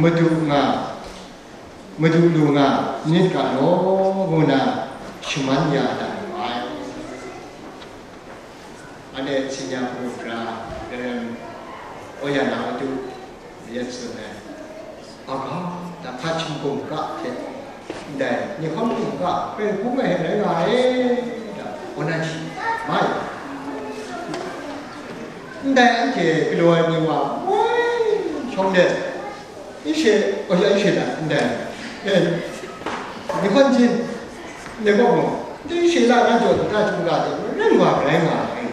madu nga, madu lu nga myit ga law, ngu na shaman ya dat mu ai. Anhte Singapore pra, em, Oyana madu, yet tsun ai. Aga, da hpa chyum kum ga hte, ndai, ni hkawm kum ga, hpe hpung ai hte rai nga ai, da, kaw na shi, mai. Ndai anhte galaw ai ni wa, woi, shawng de, ishe, oh ya, ishe da, ndai, eh, ni hkawm jin, ndai kaw mu, ndai ishe la na jaw, da chyum ga hte, rai nga, rai nga ai,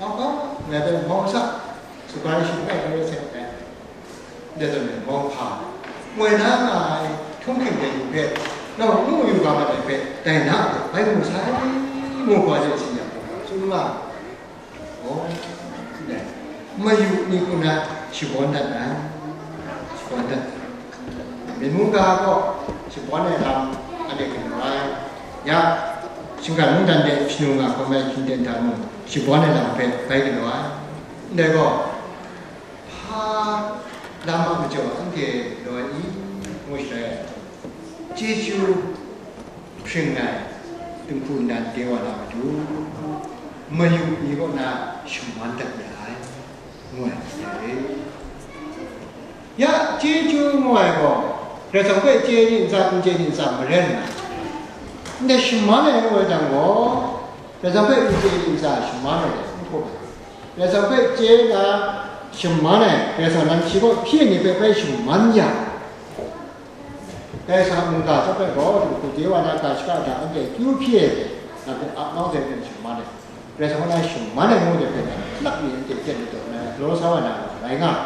aga, ndai hpe mau sa, Sugrai shi rai rai seng ai. De zawn e, mauhpa, moi na nga ai htunghking de yu hpe, nau nu yu ga mat ai hpe, dai na a bai mu sai, mu ga je, shi nya, tsun nga. Oh, dai, mayu ni hku na shabawn dat ai, shabawn dat ai. Myen mungga gaw shabawn ai lam anhte galaw ai. Ya, shinggan mungdan de shanu nga hkawm ai hkying ten hta mung, shabawn ai lam hpe bai galaw ai. Ndai gaw, hpa lam a majaw anhte galaw ai i? Ngu sharai ai. Chyeju hpring ai dinghku nnan de wa na matu, mayu ni kaw na shaman dat ya ai, ngu ai, ngu ai. Ya, chyeju ngu ai gaw, Karai Kasang hpe chye ni ntsa, n chye ni ntsa, maren nna, ndai shaman ai ngu ai jang gaw, Karai Kasang hpe n chye ni ntsa, shaman ai n hkrup ai. Karai Kasang hpe chye na shaman ai, Karai Kasang nan shi kaw hpyi ai ni hpe bai shaman ya. Karai Kasang a mungga chyawm ai gaw, dinghku de wa na ga shaka hta anhte kyu hpyi ai, na hpe ap nau dai hpe shaman ai. Karai Kasang kaw na shaman ai ngu de hpe, hkalak mi anhte hkyen ladaw na, galaw sa wa na rai nga ai.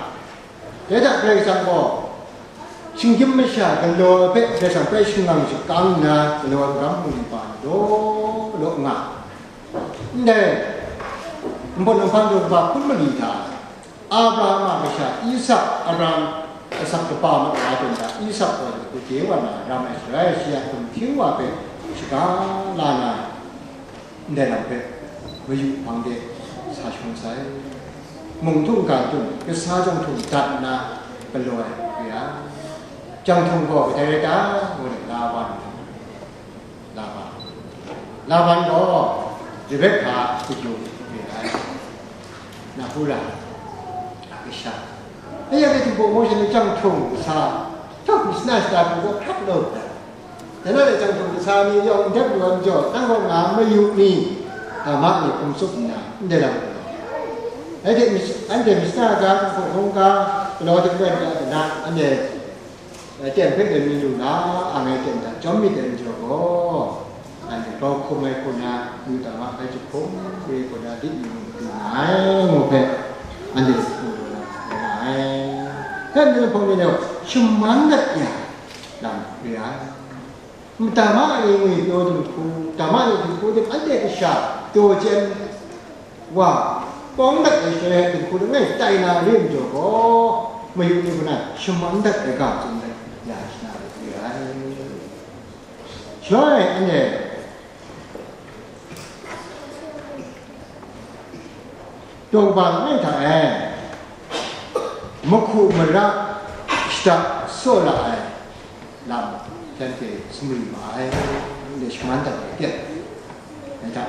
Dai hta Karai Kasang gaw, shinggyim masha galaw ai hpe Karai Kasang hpe shangang shakang nna, galaw ai magam mungkan law law nga. Ndai, npawt nhpang daw kaba hpun mali hta, Abraham a kasha Isak, Abraham asak kaba mat wa ai hta, Isak gaw dinghku de wa na ram ai shaloi, shi a gumhting wa hpe shaga la na, ndai lam hpe mayu hpang de sa shangun sai. Mung htung ga htung, kasa janghtung dat nna galaw ai re ai. Janghtung gaw kadai rai ta? Ngu let, Laban, Laban. Laban gaw Rebekah a kaju re ai. Nahura a kasha. Aya hte htingbu maw sha ni janghtung kasa, htawk masana shata hku gaw hkrap law ai. Dai na le janghtung kasa ni yawng n dep lu ai majaw, nang gaw nga mayu ni, dama ni hkum tsup nna, ndai lam galaw. Anhte mis-, anhte masana ga, hpung hkungga, galaw hte galaw ni a dana, anhte, eh, ten hpe len mi lu na, a ngai ten hta chyawm myit dai majaw gaw, anhte grau hkum ai hku na, yu dama bai jahkum re hku na, lit mi lu lu na ai, ngu hpe, anhte mu lu na, nga ai. Dai majaw, hpawng ni gaw, shaman dat ya lam re ai. Dama ni ngwi pyaw dinghku, dama ni dinghku hte anhte kasha taw chyen wa, pawng dat ai shaloi dinghku langai tai na re majaw gaw, mayu ni hku na shaman dat ai ga tsun dat ya shana re ai. Shaloi anhte Daw kaba langai hta e, mahku mara shada saw la ai lam, shanhte sumri ma ai, nde shaman dat ai, tet ai hta.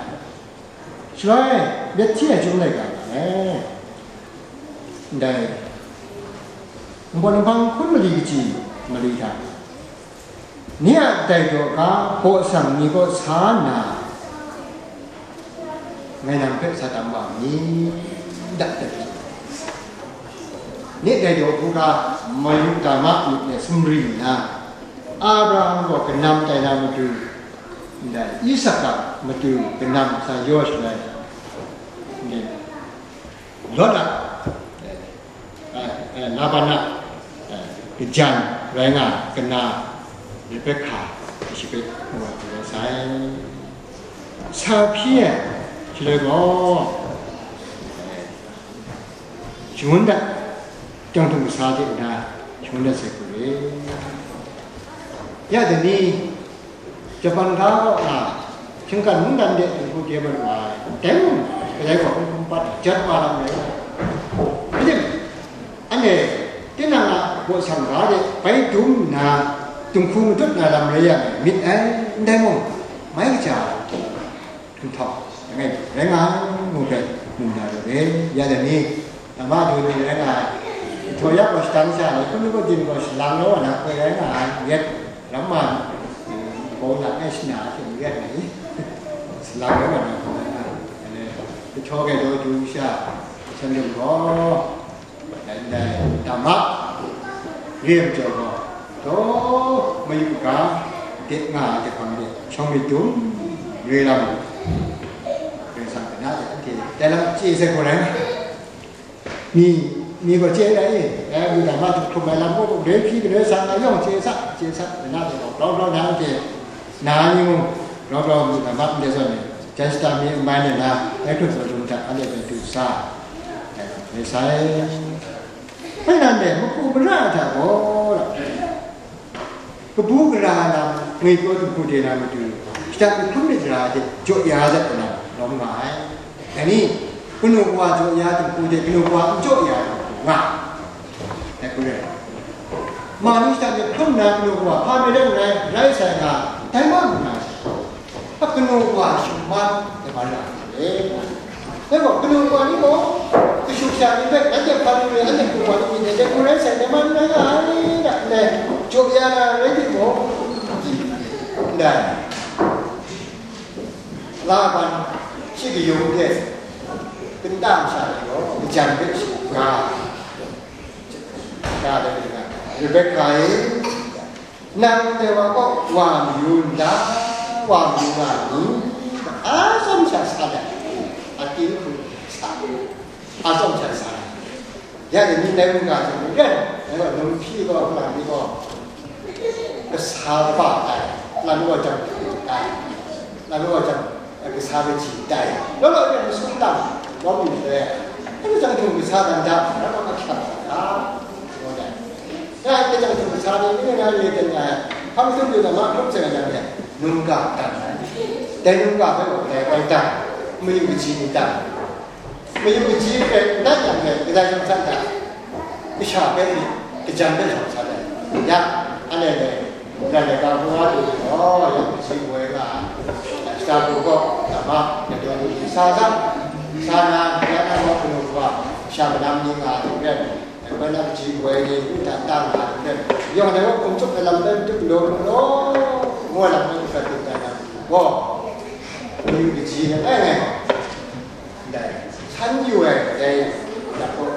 Shaloi, myit hti ai chyum laika nga ai. Ndai, npawt nhpang hkun mali kaji mali hta, ni a dai daw ga baw sang ni kaw sa nna, ngai nang hpe sa tam wa mi, da, da, ni dai daw hku ga, mayu dama myit e sumri nna, Abraham gaw kanam tai na matu, ndai Isak a matu kanam sa yaw shaloi, Lot a, eh, eh, Laban a, eh, kajan rai nga ai kana Rebekah, shi hpe wa hku rai sai. Sa hpyi ai, shaloi gaw, eh, shangun dat, chyang htum kasa de nna, shangun dat sai hku re. Ya dai ni, Japan ga kaw na, shinggan mungdan de dinghku de maru ai, dai mung, kadai gaw hkum hkum pat jat wa lam rai. Mayim, anhte, tinang a baw sang ga de bai dum nna, dinghku matut na lam rai yang, myit ai, ndai mung, mai kaja, hkum htawng, langai, rai nga ai, ngu hpe, mu na ru re, ya dai ni, dama du ni rai nga ai, htaw yak gaw shadang sha ai, hkun hkun din gaw shalang law na hkoi rai nga ai, yet, ramma, bau na e shana hte n ret ai, shalang law na hkoi rai nga ai, htaw gai daw du sha, shan dum gaw, Dai, dai, dama, re ai majaw gaw, taw, mayu ga, de nga ai hte hpang de, shawng myit dum, re la mu. Karai Kasang hpe na de, anhte, dai lam chye sai gaw rai nga. Mi, mi gaw chye rai i, dai, mi dama htum hkrum ai lam gaw, galoi hpyi, galoi sa, nga yawng chye sa, chye sa, na de gaw, grau grau na anhte, na ni mung, grau grau mi dama n de zawn ni, jan shata mi n mai ni na, dai hkrum zawn hta, anhte hpe du sa. Rai sai. Hpai nan e, mahku mara hta gaw, kabu gara lam, ngwipyaw dinghku de na matu, shada hkrum myit ra de, jaw ya dat ai lam, lawm nga ai. Dai ni, kanu kawa jaw ya dinghku de, kanu kawa n jaw ya dinghku nga ai. Dai hku rai. Ma ni shada hkrum na kanu kawa, hpa madat n rai, rai sai nga, dai ma lu na. Hpa kanu wa shingman ai man ra ai. Dai gaw, kanu wa ni gaw, kashu kasha ni hpe, anhte hpa ni re, anhte kanu wa ni myit dai hku rai sai, dai man rai nga ai, da, ndai, jaw ya na rai timung, ndai, Laban shi kayung hte, kanta masha ni gaw, kajan hpe shaga, ga ai, Rebekka e, Nang ndai wa kaw wa mayu n ta? Wa mayu nga ni? Atsawm sha sa ai. Ating hku sa, atsawm sha sa ai. Ya dai ni dai mungga hte maren, dai gaw, num hpyi gaw, hpang ni gaw, kasa kaba tai, hpang ni gaw, jang hpyi tai, hpang ni gaw, jang Kasa kaji tai, law law e masum lam, lawm yu sai, dai majaw hte kasa dan da, na gaw ahkyak sa ga, ngu ai. Ya, dai majaw hte kasa ni, ni nga re ten ai, hpang sum yu na ma hkrum sai yang e, num ga dan ai. Dai num ga hpe gaw, dai bai dan, mayu kaji ni dan. Mayu kaji hpe n dat yang hpe, kadai shawng san dat? Kasha hpe myit, kajan hpe shawng san ai. Ya, anhte dai, rai laika hpung wa lu gaw, yang kaji woi nga ai. Shata hku gaw, dama, ya daw ni sa sa, sa na, ya na gaw, kanu kawa, sha manam ni nga ai hte maren, koi na kaji woi ni, u htan ta nga ai hte maren, yawng dai gaw, hkum tsup ai lam hpe n tup law, law, ngu ai lam hpe n prat tup ai lam gaw, mayu kaji hpe n rai ngai gaw, Ndai, san yu ai, dai, yak gaw,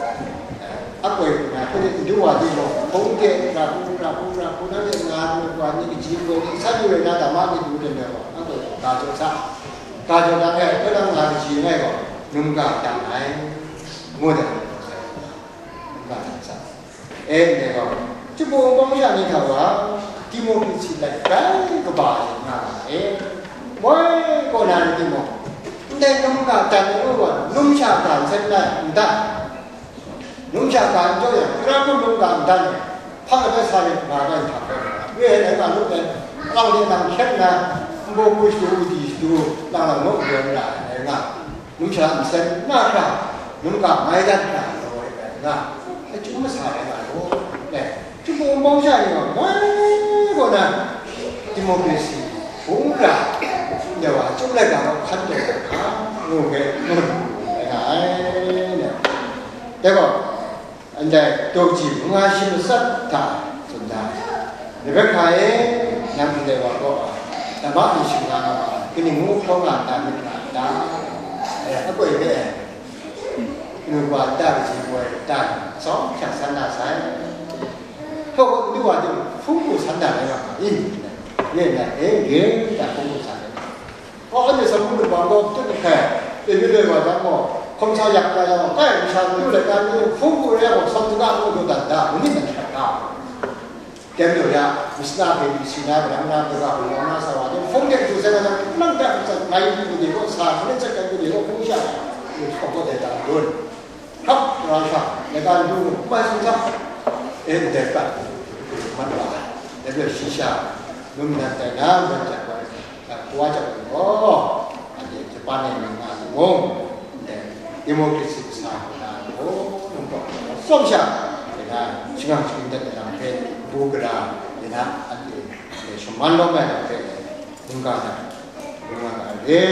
eh, akoi hku na, hkoi de n du wa timung, hpung de, ra hku, ra hku, ra hku, nanhte nga ai wa ni kaji hkoi de, san yu ai na dama ni du de, ndai gaw, akoi hku, ga jaw sa, ga jaw na, eh, hkoi na nga kaji ngai gaw, num ga dang ai, ngu ai. Num ga dang sa. E, ndai gaw, chyum wunpawng masha ni hta wa, Timohti hte lai grai kaba ai nga nga ai. Moi kaw na rai timung, ndai num ga dan ai wa, numsha ga nsen lai n dan. Numsha ga n jaw yang, tara hku num ga n dan yang, hpa rai sa rai nga ga nhta gaw, re ai nga lup ai, alang de nang hkyet nna, nbaw hku shadu, di shadu, lang lang naw n jaw n ra ai nga. Numsha nsen na hkra, num ga mai dat na law ai rai nga, Chyum masa rai nga law, ne, chyum hpung bawng sha ni gaw, ngai gaw na, democracy, hpung ra, de wa, chyum laika gaw hkan taw hkra, ngu hpe, ngu hpe, rai nga ai, ne. Dai gaw, ndai, daw kaji manga shi matsat hta, tsun da, Rebecca e, nang ndai wa gaw, dama ni shing nga nga ma, kaning ngu hkawng nga na myit nga ta, e, akoi hpe, Kanu wa ta kaji woi ta, tsawm hkyak san na sai. Hkawk kanu wa ting hpung hku san na rai nga ma i? Ye na e, ye ta hpung hku san ai. Aw, anhte sam hpung hku bang gaw tut hkai, e, yu loi wa jang gaw, hkawm sa yak ya jang gaw, kai, masha matu laika ni hpung hku rai yang gaw, sam saga ngu lu dan da, manit nan hkyak ta. Dai majaw ya, masana hpe si na, kalang na, kaga hpung na, sa wa, hpung de du sai na, nang dat matsat mai lu de gaw, sa hpung de tsat ai lu de gaw, hpung sha, hpung gaw dai dang dun. Hkap ra sha, laika ndu, bai sung sa, e, ndai pat, mat wa, dai majaw shi sha, lum nan tai na, nan jat wa, Kawa chyawm gaw, anhte Japan e myit nga ai mung, ndai democracy kasa ai na gaw, nang gaw tsawm sha, dai na, shangang shagun dat ai lam hpe, kabu gara, dai na, anhte ndai shaman lawm ai lam hpe, mungga na, mungga na re.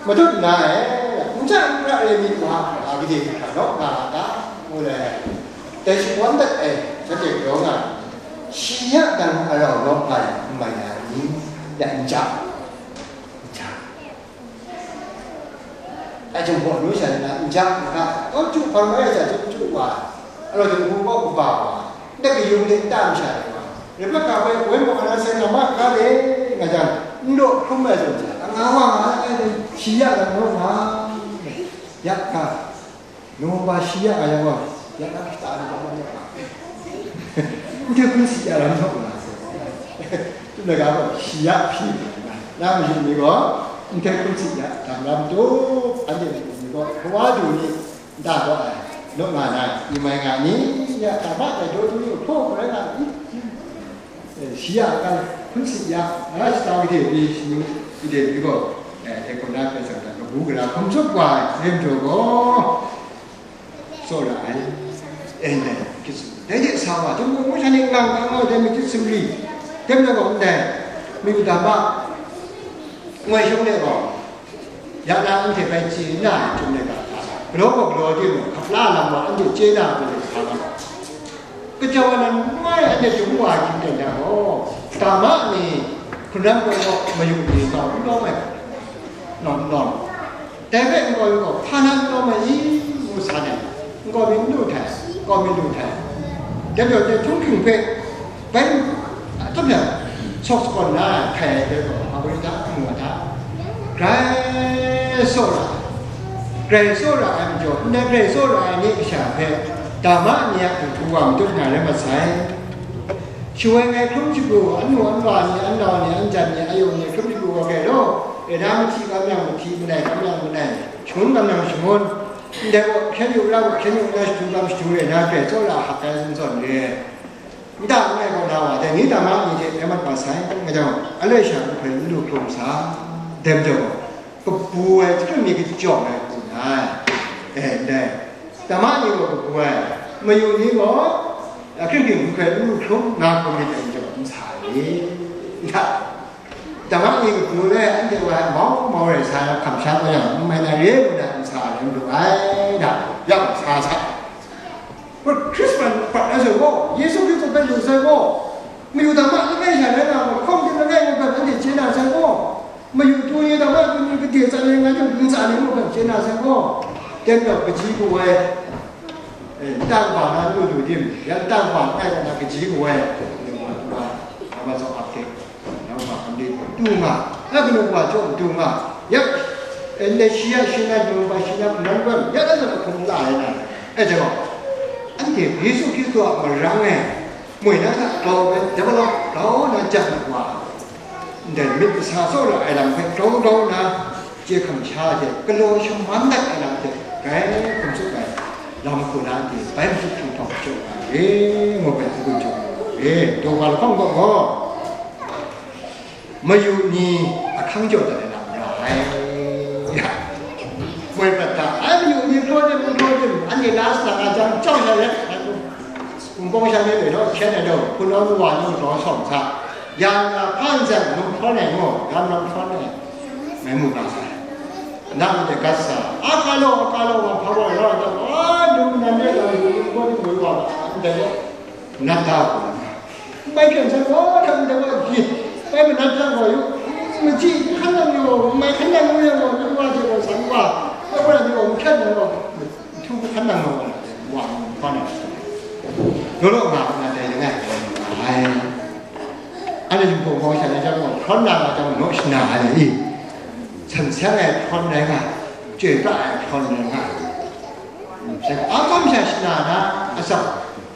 Matut nna e, n ja n ra re myit wa, a gade hkra naw nga a ta? Ngu le, dai shawan dat ai, shanhte galaw nga ai, shi ya dan a rau naw nga ai, n mai na ni? Ya n ja. N ja. Ai jung gaw, nu sha ni na, n ja, n ga, kaw chyu hpang rai sha, chyu chyu wa, a rau jung hku kaw kaba wa, ndai kayung de nta masha de wa, Rebecca hpe woi maw na sai na ma ga de, nga jang, n daw hkrum ai zawn sha, a nga wa nga ai, shi ya na naw nga, ya ga. Nawpa shi ya nga yang gaw, ya na shata ni gaw, ya nga. Ndai hkun si ya lam naw nga sai. Tut laga gaw, shi ya hpyi na, na mayu ni gaw, ndai hkun si ya dam lam tu, anhte ni gaw, kawa du ni, nta gaw ai, naw nga na, ni mai nga ni, ya, dama dai daw du ni, hpaw hpaw rai nga ni. E, shi ya a kan hpun sit ya, a, shata gade pyi, shanu gade pyi gaw, e, hte hkawm na hpe tsang dan, kabu gara hkum tsup wa ai, hte majaw gaw, tsawra ai. Amen. Dai hte sa wa, Jinghku mung sha ni ngang kang ai dai myit sumri, dai majaw gaw ndai, myu dama, ngoi shawng de gaw, ya na anhte bai chye na ai chyum laika hta, galaw gaw galaw de mung, hkap la lam wa anhte chye na ai hku hkra nga, kacau ai lam langai anhte dum wa ai hkying ten jang gaw, dama ni hkungran gaw mayu ni kau n lawm ai, naw n lawm. Dai hpe nkau mi gaw, hpa na n lawm ai i? Ngu sa nna, nkau mi n lu htai, nkau mi lu htai. Dai majaw dai htunghking hpe bai, a, tup yang, sawk sakawn na htai ai hpe gaw, Abraham mu a ta? Grai tsawra ai. Grai tsawra ai majaw, ndai grai tsawra ai ni kasha hpe, dama ni a hku wa matut na rai mat sai. Shawoi ngai hkrum shagu, anu anwa ni, anlau ni, anjan ni, ayawng ni hkrum shagu wa grai law, re na mahti kam yang mahti, manai kam yang manai, shangun kam yang shangun, ndai gaw hkyen yu ra gaw hkyen yu na, shadu kam shadu re na, grai tsawra hkap ai zawn zawn re. Nta langai kaw na wa, dai ni dama ni hte rai mat wa sai, nga jang, aloi sha n hkoi n lu hkrum sa, dai majaw gaw, kabu ai chyum ni kachyawm ai hku nna, e, ndai, dama ni gaw kabu ai, mayu ni gaw, ahkring hkring n hkoi n lu hkrum nga hkrum myit dai majaw n sa ai ni? Nta, dama ni kabu ai, anhte wa mau mau rai sa ai hkam sha kau yang, n mai na re ngu na n sa ai n lu ai, nta, ya sa sa. Hkrisman hpat na sai gaw, Yesu Hkristu hpe lu sai gaw, mayu dama langai sha rai nga gaw, hkawng hte langai ngu hpe anhte chye na sai gaw, mayu tu ni dama tu ni gade tsan ai nga jang, ntsa ni ngu hpe chye na sai gaw, dai majaw kaji kawoi, e, nta kaba na lu lu tim, ya nta kaba n ai kaw na kaji kawoi, dama tsawk ap hte. Nang ma hkam di tu nga, na kanu wa chyawm du nga, ya, e, ndai shi ya shi na du nga, shi na hpung nan gawn, ya, na zawn hkum la ai na, e, dai gaw, anhte Yesu Hkristu a marang e, moi na hta grau ai, develop grau na jat na wa, ndai myit masa tsawra ai lam hpe grau grau na, chye hkam sha hte, galaw shaman dat ai lam hte, grai hkum tsup ai, lam hku na anhte bai majup hpyi htawng jaw nga re, ngu ai, n-gun jaw nga re, daw ga lahkawng gaw gaw, mayu ni ahkang jaw dat ai lam ra ai. Moi prat hta, ai mayu ni hkraw tim, n hkraw tim, anhte la sa nga jang, jau sha let, Bawng sha ni le naw hkyen ai daw, hpunau wa nu daw shawng sa, ya nga hpan zawn num hkawn ai ngaw, ram num hkawn ai, mai mu nga sai. Nang de gat sa, a ka law, a ka law, wa hpa wa raw ai daw, a, num nan de, num num gaw ni mu wa, ndai gaw, nat da ku. Mai hkyen sa gaw, dang dang gaw, ji, mai manat jang gaw, yu, maji, hkan nang yu, mai hkan nang yu yang gaw, num wa de gaw, san wa, mai wa ni gaw, hkyen nang gaw, Htu hkan nang law, wa ngu hpa na, law law nga na dai langai, ai. Anhte yinghpawng bawng sha na jang gaw, hprawn na nga jang, naw shana ai i, san seng ai hprawn rai nga, chyoi pra ai hprawn rai nga. Sai a kawm sha shana na, asak,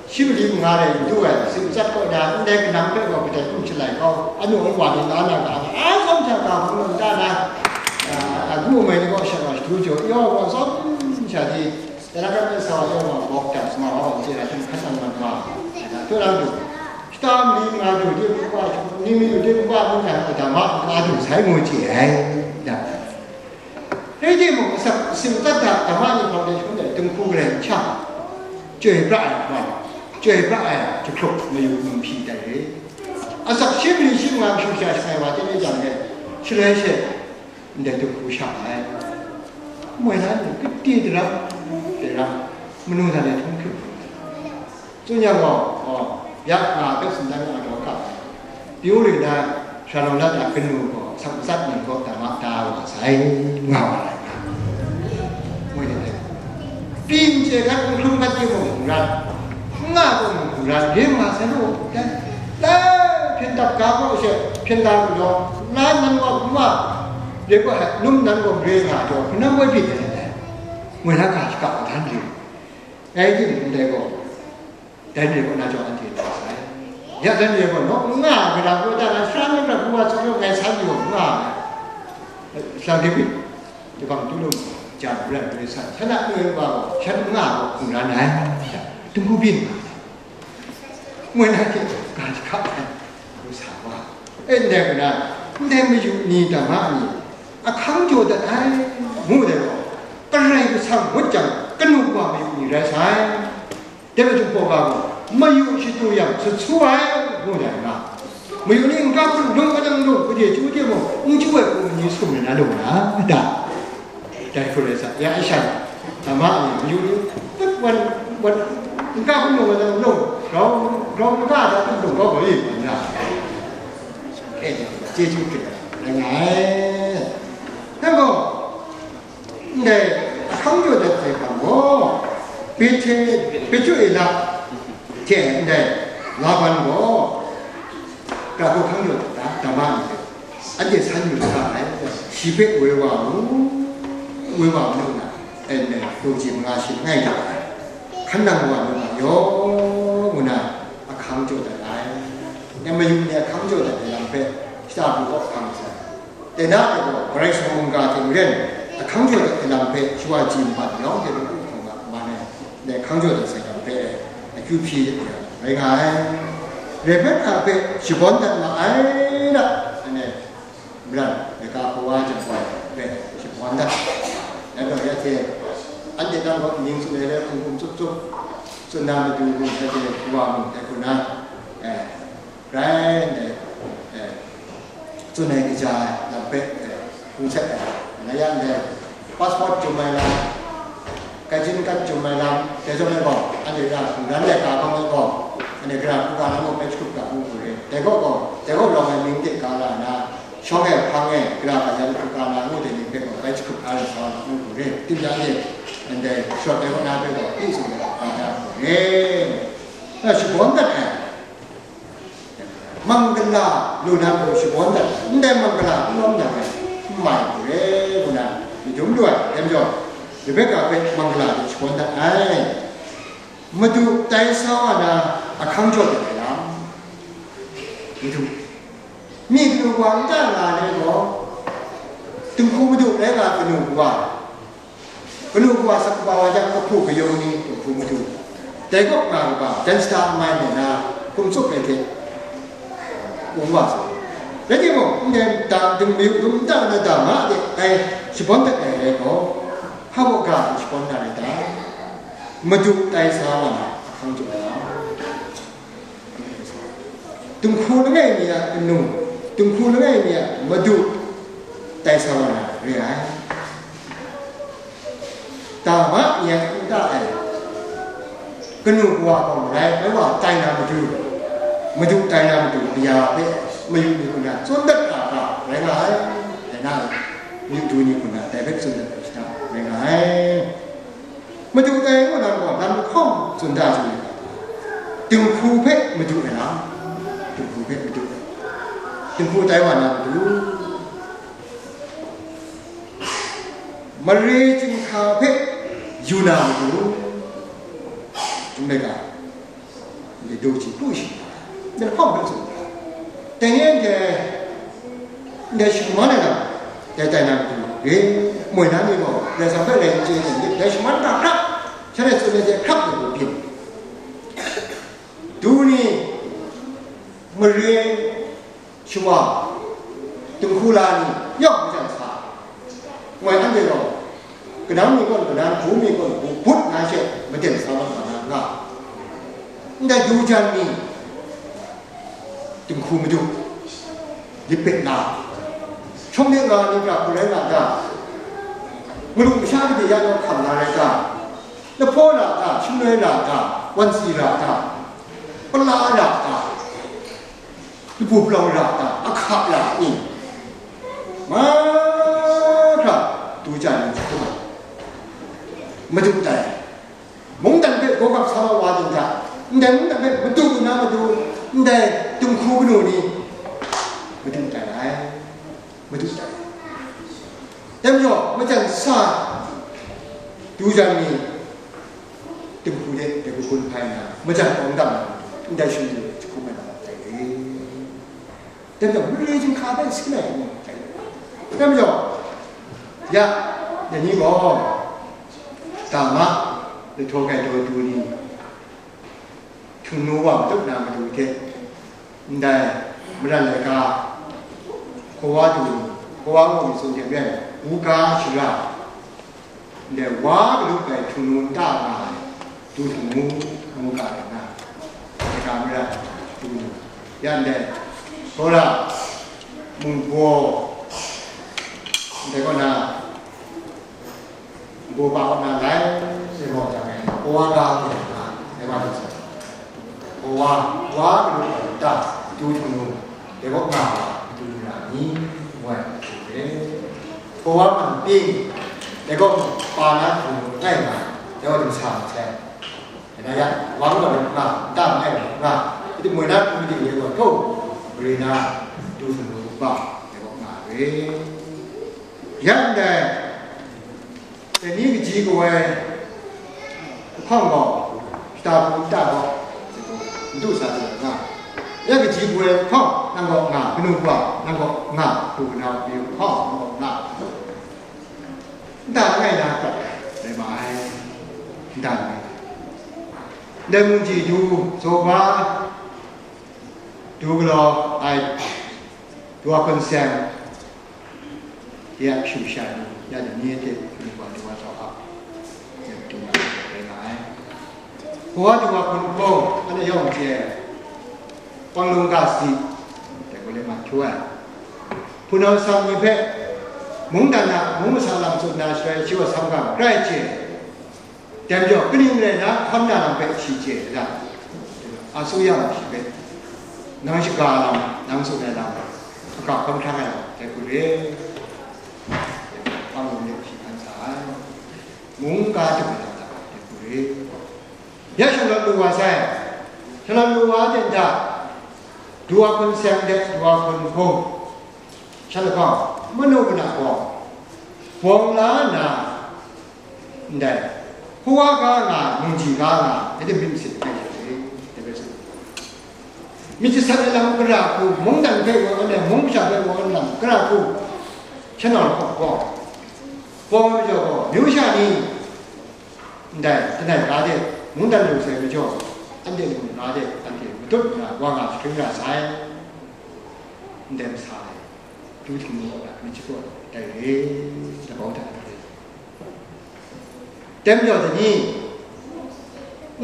shi mali manga rai n du ai, tsin tsat kaw na, ndai kanam hpe gaw, kadai hkum shalai kau, anu a wa ni na na ga, a kawm sha ga hpung na, a, a gu mai ni gaw, sha gaw, shadu jaw, yaw gaw, tsawm sha di, Dai na prat na sa wa yawng wa bawk jang, sa ma wa wa n chye na, hkying hkan nang mat wa, dai na, tawt ang du, shata mali nga du de, npu wa, ni mi du de, npu wa, npu wa, dama nka du sai ngu chye ai, da. Rai timung, asak, tsin tsat da, dama ni hpang de hkrum dai, dinghku garai n shang, chyoi pra ai hkrum, chyoi pra ai, jahkrup mayu num hpyi dai re. Asak shi mali shi manga mashu sha shangai wa, tene jang de, shaloi she, Ndai dinghku sha ai. Moi na ni kati daram, daram, manu na ni htung hkrit. Tsun yang gaw, oh, ya nga hpe sindan nga daw kap ai. Pyu rin na, shalawng lat a kanu gaw, asak matsat ning gaw, dama da wa sai, nga wa ai. Moi ni dai. Pyi n chye hkrat, n hkrum hkrat timung hkungran, n nga gaw mung hkungran, rim nga sai lu, dai, dai hpyen dap ga gaw she hpyen da galaw, la nan wa hkrum wa, de gaw hai, num nan gaw mare nga jaw, hpunau woi byin ai dai, moi na ga shaka wa dan rim, dai timung dai gaw, dai ni gaw na jaw anhte na sai, ya dan ni gaw naw n nga ai, gara gaw da na, sara ni gara gaw wa tsawm yaw ngai san ni gaw n nga ai, Sara Dawid, Yubak Tulung, jan rai rai san, shanhte ngu ai wa gaw, shan nga gaw hkungran ai, dinghku byin nga ai. Moi na hte ga jahka ai, ngu sa wa. E, ndai kaw na, ndai mayu ni dama ni, ahkang jaw dat ai, ngu dai gaw, Karai Kasang ngut jang, kanu wa mayu ni rai sai. Dai majaw gaw, mayu shatu yang, sa su ai, ngu dai nga. Mayu ni n-ga hpun lung, kadang lung, gade chyu de mung, n chyu ai hku ni sum ai na lung na, da. Dai hku rai sa, ya, e sha, dama ni, mayu ni, tut wan, wan, n-ga hpun lung, kadang lung, grau, grau n-ga da hpun lung, grau grau yin, wan na. E, chyeju hkrit ai, rai nga ai. Nang gaw, Ndai ahkang jaw dat ai hpang gaw, Petru, Petru Ela hte ndai Laban gaw, ga hkang jaw dat da, dama ni hte, anhte san yu ga ai, shi hpe woi wa mu, woi wa mu na, ndai, daw ji manga shi langai jaw ai, hkan nang wa mu na yaw, ngu na ahkang jaw dat ai. Ndai mayung ni ahkang jaw dat ai lam hpe, shata bu kaw hkang sai. Dai na gaw, Karai Kasang mungga hte maren, ahkang jaw dat ai lam hpe shawa ji nbat yawng hte mung hkawng a man ai, dai ahkang jaw dat sai lam hpe akyu hpyi rai nga ai. Rebeka hpe shabawn dat ma ai, ra, anhte maren, laika hpawa jang gaw hpe shabawn dat ai. Dai gaw, ya hte, anhte nang gaw ning tsun ai le hkum hkum tsup tsup, tsun na matu mung hte, wa mung hte hku na, eh, Rai ndai, eh, tsun ai kaja ai lam hpe, eh, hpung sat ai. Ngai yang ndai, passport chyum ai lam, kaji ningkan chyum ai lam, dai zawn e gaw, anhte ra hkungran laika hpang e gaw, anhte gara hkungga na mung bai jahkrup ga ngu hku re. Dai gaw gaw, dai gaw lawng ai mying de ga la na, shawng e hpang e, gara ga yan hkungga na ngu dai ni hpe gaw bai jahkrup ga ai sa ngu hku re. Tim ya e, ndai shawt ai kaw na hpe gaw, ning tsun ai hkungga na hku re. Na shabawn dat ai. Mangala lu na hku shabawn dat, ndai mangala n lawm na ai, n mai hku re, ngu na, madum lu ai, dai majaw, Rebeka hpe mangala lu shabawn dat ai. Madu tai sa wa na ahkang jaw dat ai lam. Madu, mi kanu wa n ta nga ai gaw, dinghku madu rai nga kanu wa, Kanu kawa sak kaba wa jang, ahku kayawng ni dinghku madu, dai kaw nga kaba, jan shada amai mu na, hkum tsup ai hte, wun wa sa. Rai timung, ndai da, dingmyu dum nta na dama de ai shabawn dat ai rai gaw, hpa baw ga hte shabawn na rai ta? Madu tai sa wa na ahkang jaw ai lam. Dinghku langai mi a kanu, dinghku langai mi a madu, tai sa wa na re ai. Dama ni a nta ai, kanu kawa gaw marai, bai wa tai na madu, madu tai na madu, aya hpe mayu ni hku na tsun dat hkra hkra rai nga ai, rai nga ai. Mayu du ni hku na dai hpe tsun dat ai shada rai nga ai. Madu tai wa na gaw lam lahkawng tsun da ai, dinghku hpe madu ai lam, dinghku hpe madu ai, dinghku tai wa na madu, mare chyinghka hpe yu na madu, n-, n-, ndai hpawng hpe tsun ai. Dai ni anhte, ndai shingman ai lam, dai tai na matu, e, moi na ni gaw, Karai Kasang hpe rai n chye ai ni, dai shingman hta hkrap, shanhte tsun ai hte hkrap ai gaw byin. Du ni, mare, shawa, dinghku la ni, yawng majan sa. Moi anhte gaw, kanang mi kaw, kanang hku mi kaw, hku but na she, maden sa mat na nga. Ndai du jan ni, dinghku madu, lip pet na, shawng de nga ni hkra hku rai nga ta? Madu masha gade ya naw hkam na rai ta? Lahpaw ra ta? Shangloi ra ta? Wan si ra ta? Pala ra ta? Lapu palawng ra ta? Ahka ra ni? Mahkra du jan ni hkrum ai. Madu tai. Mungdan hpe gawgap sa wa wa ding hta, ndai mungdan hpe madu na madu, ndai dinghku kanu ni madu tai ai, madu tai ai. Dai majaw, majan sa du jan ni dinghku de, de hkun hpai nna, majan awng dam na, ndai shingdu jahkum ai lam tai re. Dai majaw, mare chyinghka hpe sin ai ni tai. Dai majaw, ya, dai ni gaw, dama, lahtaw grai daw du ni, htingnu wa madup na madu hte, ndai maran laika, hkawa du ni, hkawa gaw mi tsun hte maren, wuga shara, ndai wa galup ai htingnu nta nga ai, du htingnu, ngu ga ai na, laika maran, du ni, ya ndai, Sora, mungbaw, ndai kaw na, nbaw pa kaw na lai, sai gaw jang ai, kawa ga hte na, dai wa hte sa, kawa, wa galup ai nta, du htingnu, dai kaw nga wa, du lu na ni, ngu ai hte re. Kawa man pyi, dai kaw pa na htingnu langai nga, dai wa hte sa ma sai. Dai na yang, wa gaw na nga, nta langai nga, nga, iti moi na hku ting re gaw, htaw, mare na, du htingnu ba, dai kaw nga re. Ya ndai, dai ni kaji kawai lahkawng gaw, shata hku nta gaw, n du sa du ai nga. Ya kaji kawai lahkawng nang kaw nga, kanu kaw nang kaw nga, hku na mayu lahkawng nang kaw nga. Nta langai na prat rai ma ai. Nta langai na. Ndai mungji du, zaw ba, du galaw ai, du wa hpun seng, ya shu sha ni, ya ni hte hpun wa du wa zaw hap, ya du na rai nga ai. Hpawa du wa hpun hpung, anhte yawng chye ai, Pawng lung ga si, dai gaw le ma htu ai. Hpunau sam ni hpe, mungdan a mung masha lam tsun na shaloi, shi gaw sam ga grai chye. Dai majaw, kaning rai nna, hkam na lam hpe shi chye ai ta? A su yang shi hpe, nang shaga lam, nang tsun ai lam, hkam hkam hkrang ai lam, dai hku re. Hpang lung de shi hkan sa ai. Mung ga dum ai lam hta, dai hku re. Ya shalawt lu wa sai. Shalawt lu wa de nta, du wa hpun seng de, du wa hpun hpung, shan lahkawng, manu mana gaw, bawng la nna, ndai, hpawa ga nga, mungji ga nga, dai hte myit masin langai hte, dai hpe tsun. Myit jasat ai lam gara hku, mungdan hpe wa, anhte mung masha hpe wa ai lam gara hku, shanau lahkawng bawng, bawng ai majaw gaw, myu sha ni, ndai, langai ga de, mungdan lu sai majaw, anhte mung ga de, anhte matut nna, wa nga shakring ra sai, ndai masa e, du htingnu a myit shaput tai re, dabau da re. Dai majaw dai ni,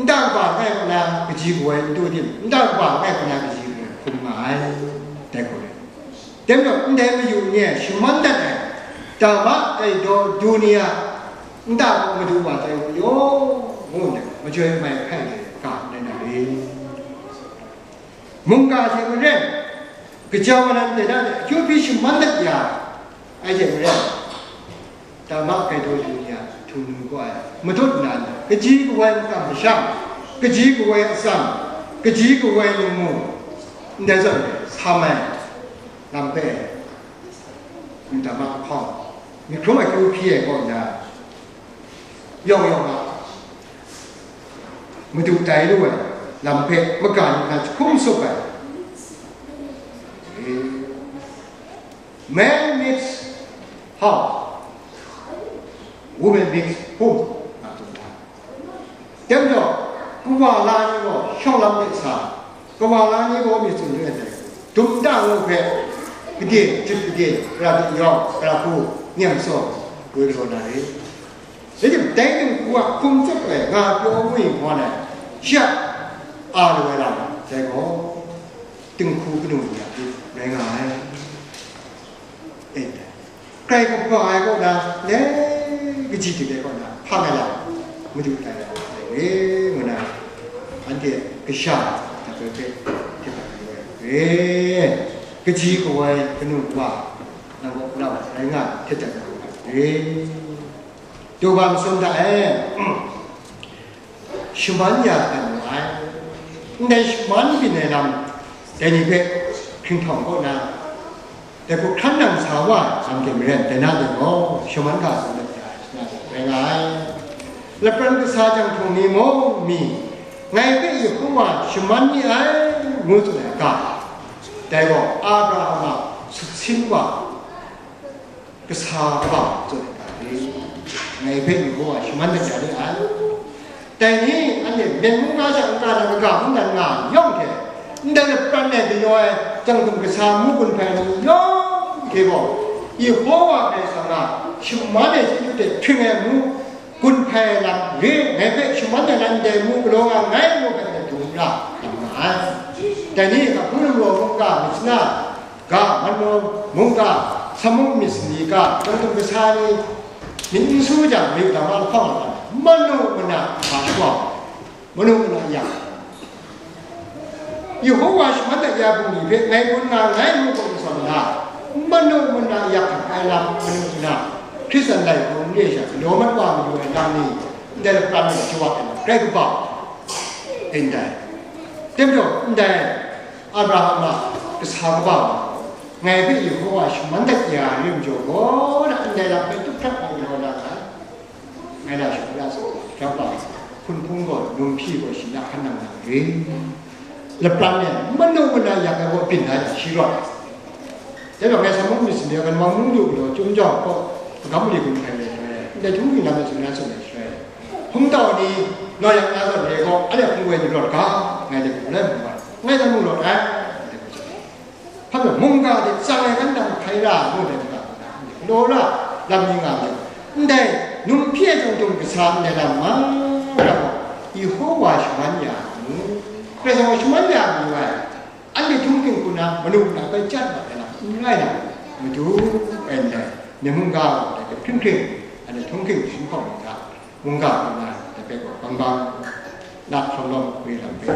nta kaba langai kaw na kaji kawai n du tim? Nta kaba langai kaw na kaji kawai, hkrum nga ai, dai hku rai. Dai majaw, ndai mayu ni e shaman dat ai, dama gaitaw du ni a nta gaw Madu wa tai u yaw, ngu nna majoi mai hkai ai ga rai na re. Mungga hte maren, gaja wa nan dai na de, akyu hpyi shaman dat ya ai hte maren, dama gaitaw du ni a htung nu gaw ai, madut na ni, kaji kawai makam masham, kaji kawai atsam, kaji kawai lungmu, ndai zawn e sa mai lam hpe, Yuda ma ahkawng, myit hkrum akyu hpyi ai kaw na, yawng yawng a Madu tai lu ai lam hpe maga nna jahkum tsup ai. Man meets how? Woman meets whom? Nga tsun ai. Dai majaw, kawa la ni gaw shawng lam de sa, kawa la ni gaw myit tsun re ai dai, dum da ngu hpe, gade, jut gade, gara de yawng, gara hku, nyam tsaw, woi galaw na re. Rai tim, dai dinghku a hkum tsup ai nga pyaw ngu yin hkawn ai, shi a a lu ai lam, dai gaw, dinghku kanu ni a rit rai nga ai. E, Karai Kasang ai kaw na, le kaji ting ai kaw na, hpang ai lam, Madu tai ai lam, dai re, ngu na, anhte kasha, dai hpe, hte hpe, re, kaji kawai kanu wa, nang kaw lau rai nga, hte hte, re. Daw ba masum hta e, shaman ya dat mu ai. Ndai shaman byin ai lam, dai ni hpe hkringhtawng kaw na, dai hku hkran nang sa wa ai lam hte maren, dai na dai gaw, shaman ga tsun dat ya ai, na dai rai nga ai. Lapran kasa chyang htung ni mung mi, ngai hpe Yehova shaman ni ai, ngu tsun ai ga, dai gaw Abraham a sutsin wa, kasa kaba tsun ai ga ni, ngai hpe Yehova shaman dat ya ni ai. Dai ni, anhte Myen mungga sha n-ga na kaga mungdan nga yawng hte, ndai lapran e galaw ai chyang dum kasa mu gun hpai ni yawng hte gaw, Yehova Karai Kasang a shaman ai chyeju hte hpring ai mu gun hpai ai lam re, ngai hpe shaman ai lam ndai mu galaw nga nngai, ngu hpe dum ra lam nga ai. Dai ni, Hkapru Lamraw mungga, myit shana ga, Manu mungga, Samu myit sani ga, chyang dum kasa ni, myit n su jang, myit dama lahkawng ai, manu mana hpa shawng, manu mana yak. Yehova shaman dat ya bungli hpe ngai gun nga nngai, ngu gaw masam na, manu mana yak hkap ai lam, manu mana Hkristan lai hku n re sha, galaw mat wa mayu ai lam ni, ndai lapran e shawa ai lam, grai kaba, ndai. Dai majaw, ndai, Abraham a kasa kaba wa, ngai hpe Yehova shaman dat ya ai majaw gaw, na ndai lam hpe tup hkrat ai galaw na nga, ngai na shawng la saw, hkra pa, hpun hpung gaw, num hpyi gaw, shi na hkan nang nang re. Lapran e, manu mana yak ai gaw byin da yang, shi rawt. Dai gaw, ngai Samu myit sani, ngai Mawng mung du galaw chyum jawng gaw, magam mali gun hkrai ai shaloi, ndai htunghking lam e tsun ya tsun ai shaloi, hpungtau ni, naw yak na zawn re gaw, anhte hpung woi ni rawt ga, ngai dai hku lai hpung wa, ngai dai mung rawt ai, ngai dai hku tsun ai. Hpa majaw, mungga hte tsang ai kan dang hkai ra, ngu dai hku, galaw ra, lam ni nga myit. Ndai, num hpyi ai chyang dum kasa ndai lam nga ra gaw, Yehova shaman ya mu, Karai Kasang gaw shaman ya mu ai, anhte htunghking hku na, manu na bai chyat mat ai lam n rai na, Madu, ndai, ni mungga gaw, dai hpe hpring hpring, anhte htunghking hpung hkawm ni hta, mungga hku na, dai hpe gaw bang bang, na hkawm lawm hkwi lam hpe,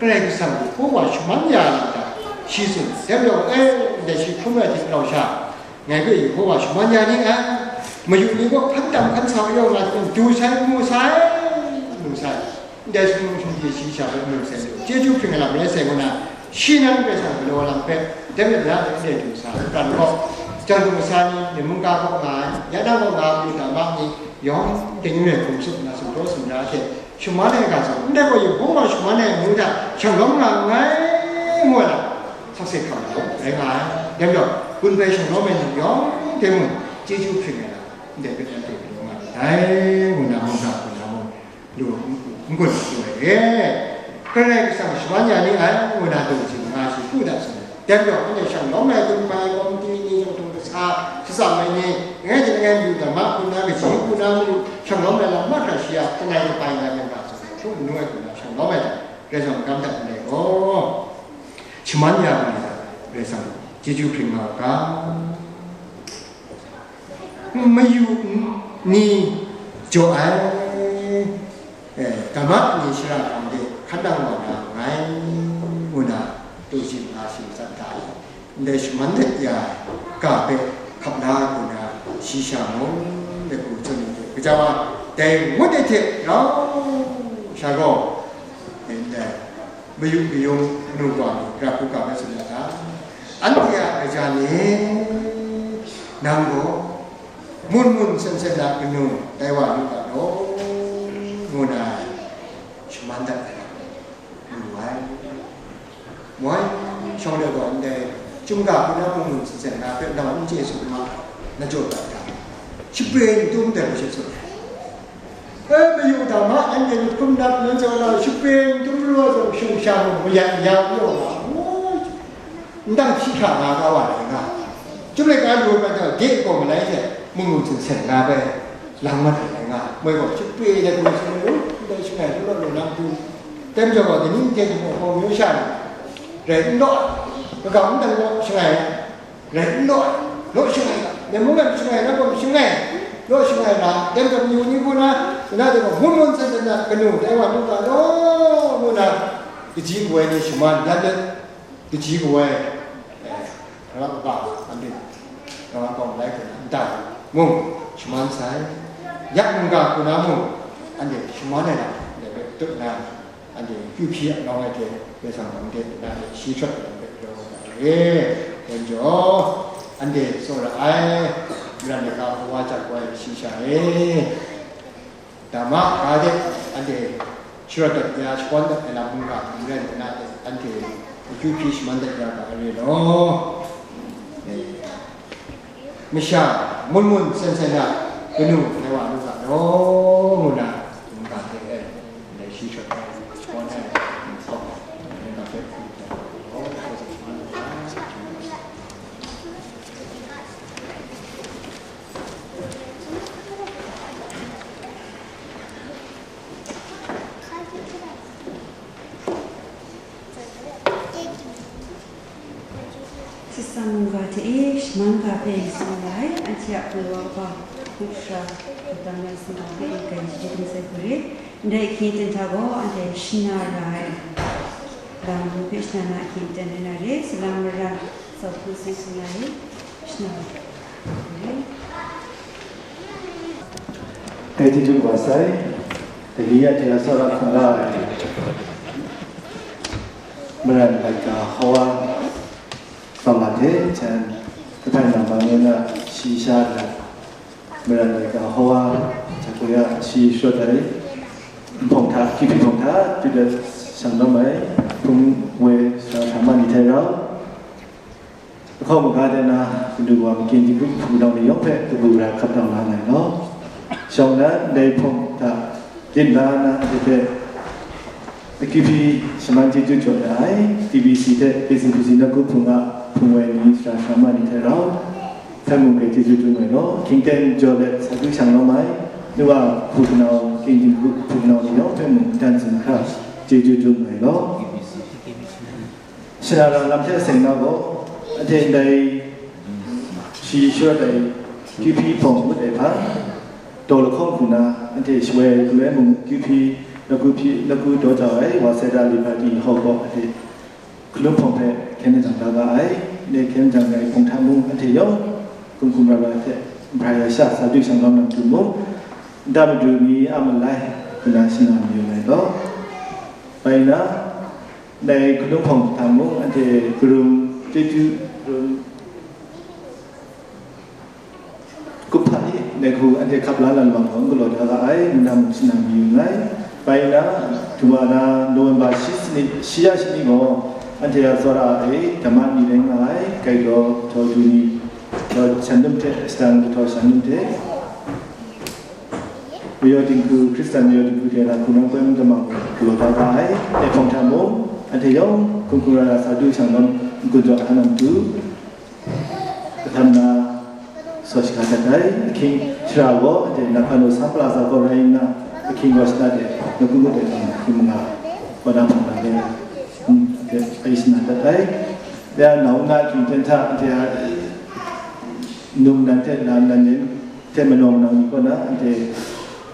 Karai Kasang Yehova shaman ya lam hta, shi tsun, dai majaw, e, ndai shi hkrum ai hte rau sha, ngai hpe Yehova shaman ya ni ai, mayu ni gaw hkan tam hkan sa yawng nga hte du sai, mu sai, mu sai, ndai sumsing shayi shi sha hpe mu sai, chyeju hpring ai lam rai sai ngu na, shi nan Karai Kasang galaw ai lam hpe, dai majaw na hte ndai du sa, pran gaw, chyang dum kasa ni, ni mungga kaw nga ai, ya na kaw nga ai, Yuda ma ni, yawng ding n rai hkum tsup nna, sumpraw sumra hte, shaman ai ga zawn, ndai gaw Yehova shaman ai amu hta shang lawm nga nngai, ngu ai lam, sakse hkam ai rai nga ai. Dai majaw, gun hpai shang lawm ai ni yawng hte mung, chyeju hpring ai lam, ndai hpe nanhte galaw nga myit dai, ngu na mungga hku na mung, lu n gun lu ai re. Karai Kasang shaman ya ni ai, ngu na dum zing nga shi hku da tsun ai. Dai majaw, anhte shang lawm ai gun hpai, kawmti ni, chyang dum kasa, shatsam ai ni, langai hte langai myu dama hku na, kaji hku na mung, shang lawm ai lam mahkra shi a, langai kabai nga yang ga tsun ai, hkrum n nu ai hku na, shang lawm ai lam, Karai Kasang magam hta ndai gaw, shaman ya ai ni hta Karai Kasang chyeju hpring nga u ga. Mayu ni jaw ai, eh, dama ni shara hkam de hkan nang wa na nngai, ngu na, tu shi nga shi matsat da ai. Ndai shaman let ya ai ga hpe hkap la ai hku na, shi sha mung de hku tsun ai hte, gaja wa dai ngut ai hte rau sha gaw, ndai mayu mayung kanu wa ni, ra hku ga hpe tsun ya ga, anhte a kaja ni, nang gaw mun mun sen sen na kanu tai wa lu ga law, ngu na shaman dat ai. Lu ai. Moi, shawng de gaw ndai, chyum ga hku na mung mung sitsen na hpe nang n chye su ma, na jaw dat ga, shapre n tum dai hpe sut ai. E, mayu da ma, anhte ni hkum nap nan jaw na, shapre n tum lu ai zawn, shung sha mung mayat ya yaw nga, moi, ndang hpyi hkra nga ga wa ai nga. Chyum laika lu ai majaw, de gaw malai hte, mung mung sitsen na hpe, lang mat ai nga, moi gaw, shapre de hkum sung lu, ndai shangai lu law lu na matu, Tem jaw gaw, kaning hte hkum hkawm mayu sha ni, rai n law ai, magam n dan law shangai ai, rai n law ai, law shangai ai, nem mung lam shangai na gaw shangai, law shangai na, tem jaw mayu ni hku na, na de gaw, mun mun san san na, kanu, tai wa nu ga law, ngu na, kaji kawai ni shaman dat let, kaji kawai, eh, Hkara kaba, anhte, hkara kaba malai hku na, nta mung, shaman sai, yak mungga hku na mung, anhte shaman ai lam, ndai hpe tut na, anhte kyu hpyi a nawng ai hte, Karai Kasang hpang de na, shi shawt ai lam hpe, rawt ai hte, dai majaw, anhte tsawra ai, maren ai ga hpawa jak wa ai, shi sha e. Dama ga de, anhte sharawt dat ya, shakawn dat ai lam mungga hkum rai nna, anhte akyu hpyi shaman dat ya ga ai re law. Eh, masha, mun mun sen sen a kanu rai wa lu ga law, ngu na, mungga hte e, ndai shi sharawt ai, shakawn ai, mungga hpe hkum rai wa lu ga law. Sisa mungga hte e shaman ga hpe yin sing ai, anhte a hpoi wa kaba, hkuk shara, hkuk dang rai sing ga hpe e gai shagu ding sai hku re, ndai ahkying aten hta gaw anhte shana ra ai, lam hpe shana na ahkying aten rai na re, salang mara, tsawhpru sing sing na re, shana ra ai. Dai hte hkrum wa sai, dai ni a hte a tsawra hkungga ai, maren laika hkawa, Sawma hte hten, kahpai nang bang ngu na, shi sha na, maren laika hkawa, hta hku ya, shi shawt ai, nhpawng hta, kyu hpyi hpawng hta, jut dat shang lawm ai, hpung woi sara hkra ma ni hte rau, lahkawng maga de na, madu wa makyin dinghku hpu nau ni yawng hpe kabu gara hkap dau la nngai law. Shawng na ndai hpawng hta, yin la na, anhte hpe akyu hpyi shaman chyeju jaw ya ai, T B C hte K C B C nawku hpung a hpung woi ni, sara hkra ma ni hte rau, hpe mung hpe chyeju dum ai law, hkying ten jaw let sa du shang lawm ai, nu wa hpu kanau, makyin dinghku hpu kanau ni yawng hpe mung, dan tsun hkra chyeju dum ai law. Shana ra lam hte seng na gaw, anhte ndai shi shawt ai kyu hpyi hpawng ngut ai hpa, daw lahkawng hku na, anhte shawoi hku ai mung kyu hpyi, nawku hpyi, nawku daw jau ai, wa sai da li hpa di hkau gaw, anhte hkalum hpawng hpe hkyen jang da ga ai, ndai hkyen jang ai hpawng hta mung, anhte yawng hkum hkum rai rai hte, bra ya sha sa du shang lawm na matu mung, nta madu ni a malai hku na shana mayu ai law. Bai na, Dai hkalum hpawng hta mung, anhte karum chyeju, karum kup hpa ni, dai hku anhte hkap la na lam gaw, n galaw da ga ai, ngu na mung shana mayu nngai. Bai na, Duwa na, November shi sanit, shi ya shi ni gaw, anhte a tsawra ai, dama ni rai nga ai, gaidaw, htawdu ni, htawdu shan dum hte, shadang htawdu shan dum hte, Mayaw dinghku, Hkristan mayaw dinghku hte na hku nang koi mung tamang galaw da ga ai, dai hpawng hta mung, anhte yawng hkungkung ra ra sa du shang lawm n-gun jaw hkan na matu, kahtam na saw shaga dat ai, ahkying shara gaw, anhte na hpa nu San Palasa gaw rai nna, ahkying gaw shada de, nawku ngut ai lam ahkying manga, kaw na hpang na le, mm. Ai shana dat ai. Ya, nau na hkying ten hta, anhte a, num nan hte lam nan yin hte manawng nang ni kaw na, anhte,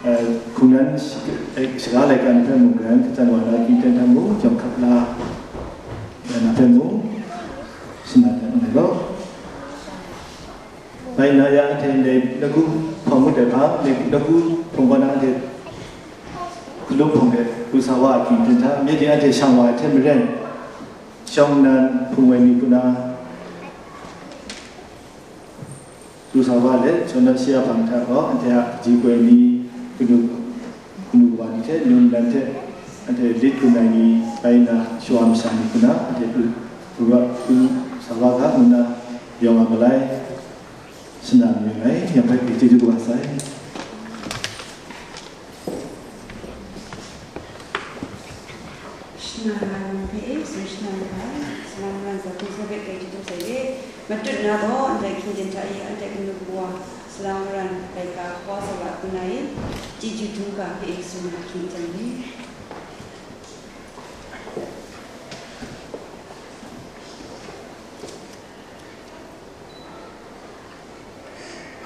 eh, hkungnan sh-, eh, shaga laika ni hpe mung, karan kachyan wa na hkying ten hta mung, jawm hkap la, ya na hpe mung, shana dat ndai law. Bai na ya, anhte ndai lagu hpawng ngut ai hpa, ndai lagu hpawng kaw na anhte galum hpawng de, du sa wa ai hkying ten hta, myit dai anhte shang wa ai hte maren, shawng nnan hpung woi ni puna, du sa wa let, shawng nnan shi a hpang hta gaw, anhte a kaji koi ni, kanu, kanu wa ni hte, num nan hte, anhte lit krum ai ni, bai na, shawa masha ni puna, anhte du, du wa, du sa wa ga, ngu na, yawng a malai, shana mayu ai, yang bai pyi chyeju kaba sai. Shana lam hpe e, tsun shana lam ai, salang maran zawn hpung sa hpe kai chyeju sai e. Matut na gaw, ndai hkying ten hta e, anhte kanu kawa, salang maran laika hkawa sa wa hpung na e, chyeju dum ga hpe e, tsun na hkying ten e.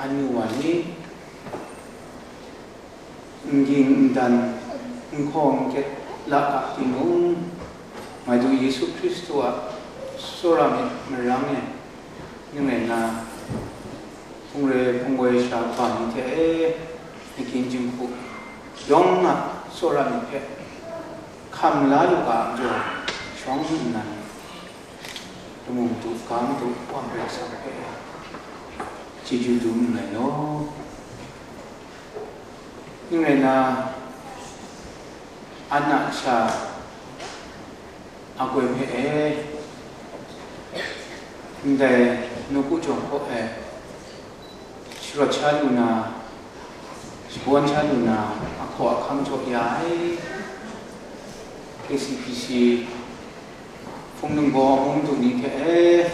Anu wa ni, n ging n dan, n hkaw n kyet la ga timung, Madu Yesu Hkristu a tsawra myit marang e, ning rai nna, hpung re hpung woi sara kaba ni hte e, ninggying jinghku yawng a tsawra myit hpe hkam la lu ga a majaw, shawng nnan, Damu Madu, ga Madu, Wa Karai Kasang hpe chyeju dum nngai law. Ning rai nna, an a sha a koi hpe e, ndai nawku jawng hkaw e, sharawt sha lu na, shabawn sha lu na, ahkaw ahkang jaw ya ai, K C P C, Hpung Ningbaw Mung Du ni hte e,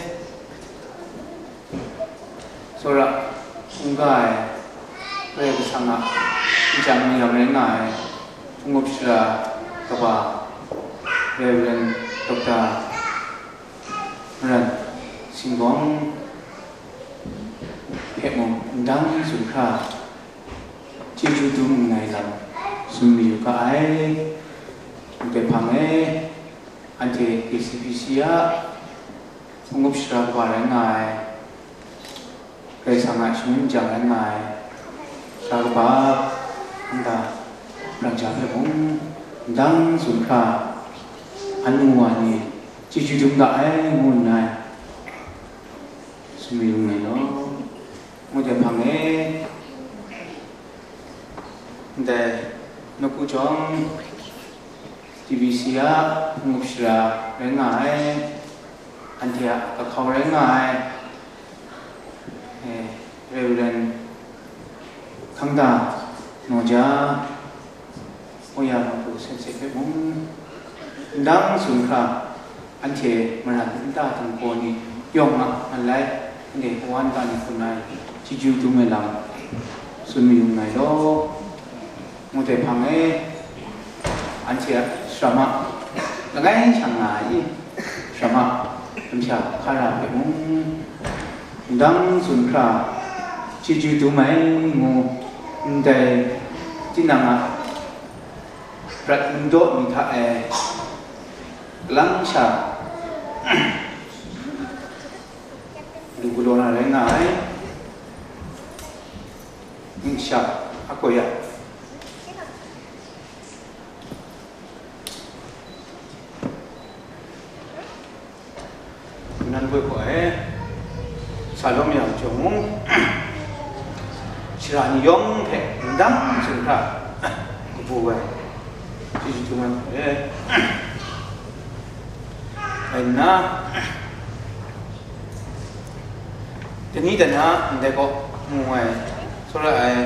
tsawra hkungga ai, Karai Kasang a nchyang ni lam rai nga ai, Hpung Up Sara kaba, Reverend Doctor Maran Singgawng hpe mung ndang zun hkra, chyeju dum nngai lam tsun mayu ga ai. Ndai hpang e, anhte K C P C a Hpung Up Sara kaba rai nga ai, Karai Kasang a shangun nchyang rai nga ai, sara kaba, nta, pran sha hpe mung ndang zun hkra, anu wa ni chyeju dum ga ai, ngu nna tsun mayu nngai law. Ngu jang hpang e, ndai nawku jawng, T B C a Hpung Up Sara rai nga ai, anhte a kahkau rai nga ai, eh, Reverend Hkangda Naw Ja, Oya Madu Sen Sen hpe mung, ndang zun hkra, anhte maran nta htingkaw ni yawng a malai, anhte kawa nta ni hku nna chyeju dum ai lam tsun mayu nngai law. Ngu dai hpang e, anhte a shara ma langai shang nga ai, shara ma lamsha hkara hpe mung, ndang zun hkra chyeju dum ai ngu, ndai tinang a prat lungdaw ni hta e, kalang sha lu galaw na rai nga ai, ning sha a koi a, nan boi hkaw e, sa lawm yang chyawm mung, sara ni yawng hpe ndang zun hkra kabu ai, chyeju dum ai hpe, rai nna, Dani dana ndai kaw mu ai, tsawra ai,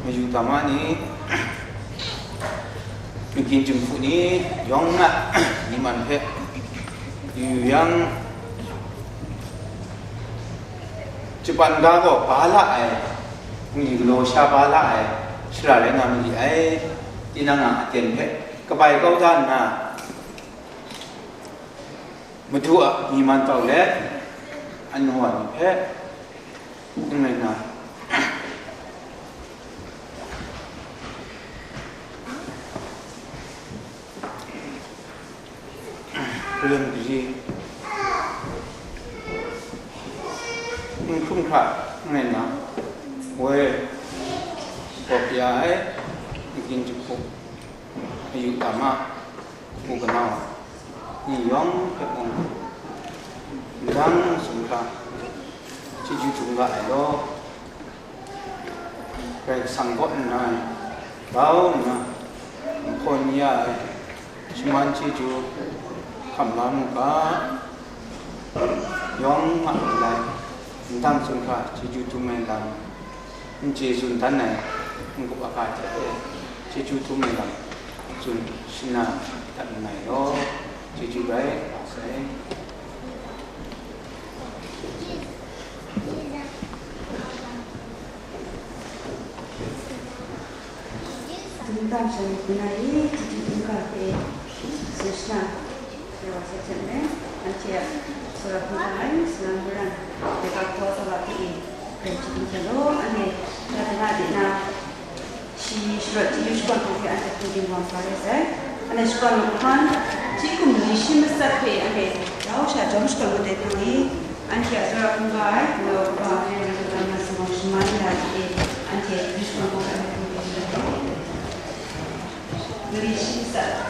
mayu tama ni, mungkan jinghku ni yawng a ni man hpe yu yang, Japan ga gaw ba la ai, ningli galaw sha ba la ai, shara rai nga ma li ai, tinang a aten hpe kabai kau da nna, Madu a myi man tau let, anu wa ni hpe, n rai na, Kalang kari n hkrum hkra n rai na, woi, gawp ya ai, magin jahku, ayu dama, kabu kanau, ni yawng hpe mung, ndang sumhkra, chyeju htum ga ai law. Karai Kasang kaw nna, grau nna, nhpaw n ya ai, shaman chyeju hkam la mu ga, yawng a malai, ndang sumhkra chyeju htum ai lam, n chye tsun dan ai, n-gup aga hte e, chyeju htum ai lam, tsun shana dat nngai law, chyeju rai, sai. Dingtang sha myit nna i, titi hkungga hpe sumshi na, ya wa sa hten me, anhte a tsawra hkungga ai, salang maran, ya ga hkawa tsawra hpe i, grai chyeju hkya law, anhte, na dana de na, shi sharawt chyeju shakawn hkawng hpe anhte hpung ginwang sa re sai. Anhte shakawn lahkan, chyeju hkum ni shi matsat hpe anhte, rau sha jawm shakawn kau dai hpang i, anhte a tsawra hkungga ai, galaw kaba ai, rai nga, rai nga, sa mau shaman ai lam e, anhte chyeju shakawn hkawng hpe anhte hpung ginwang sa re.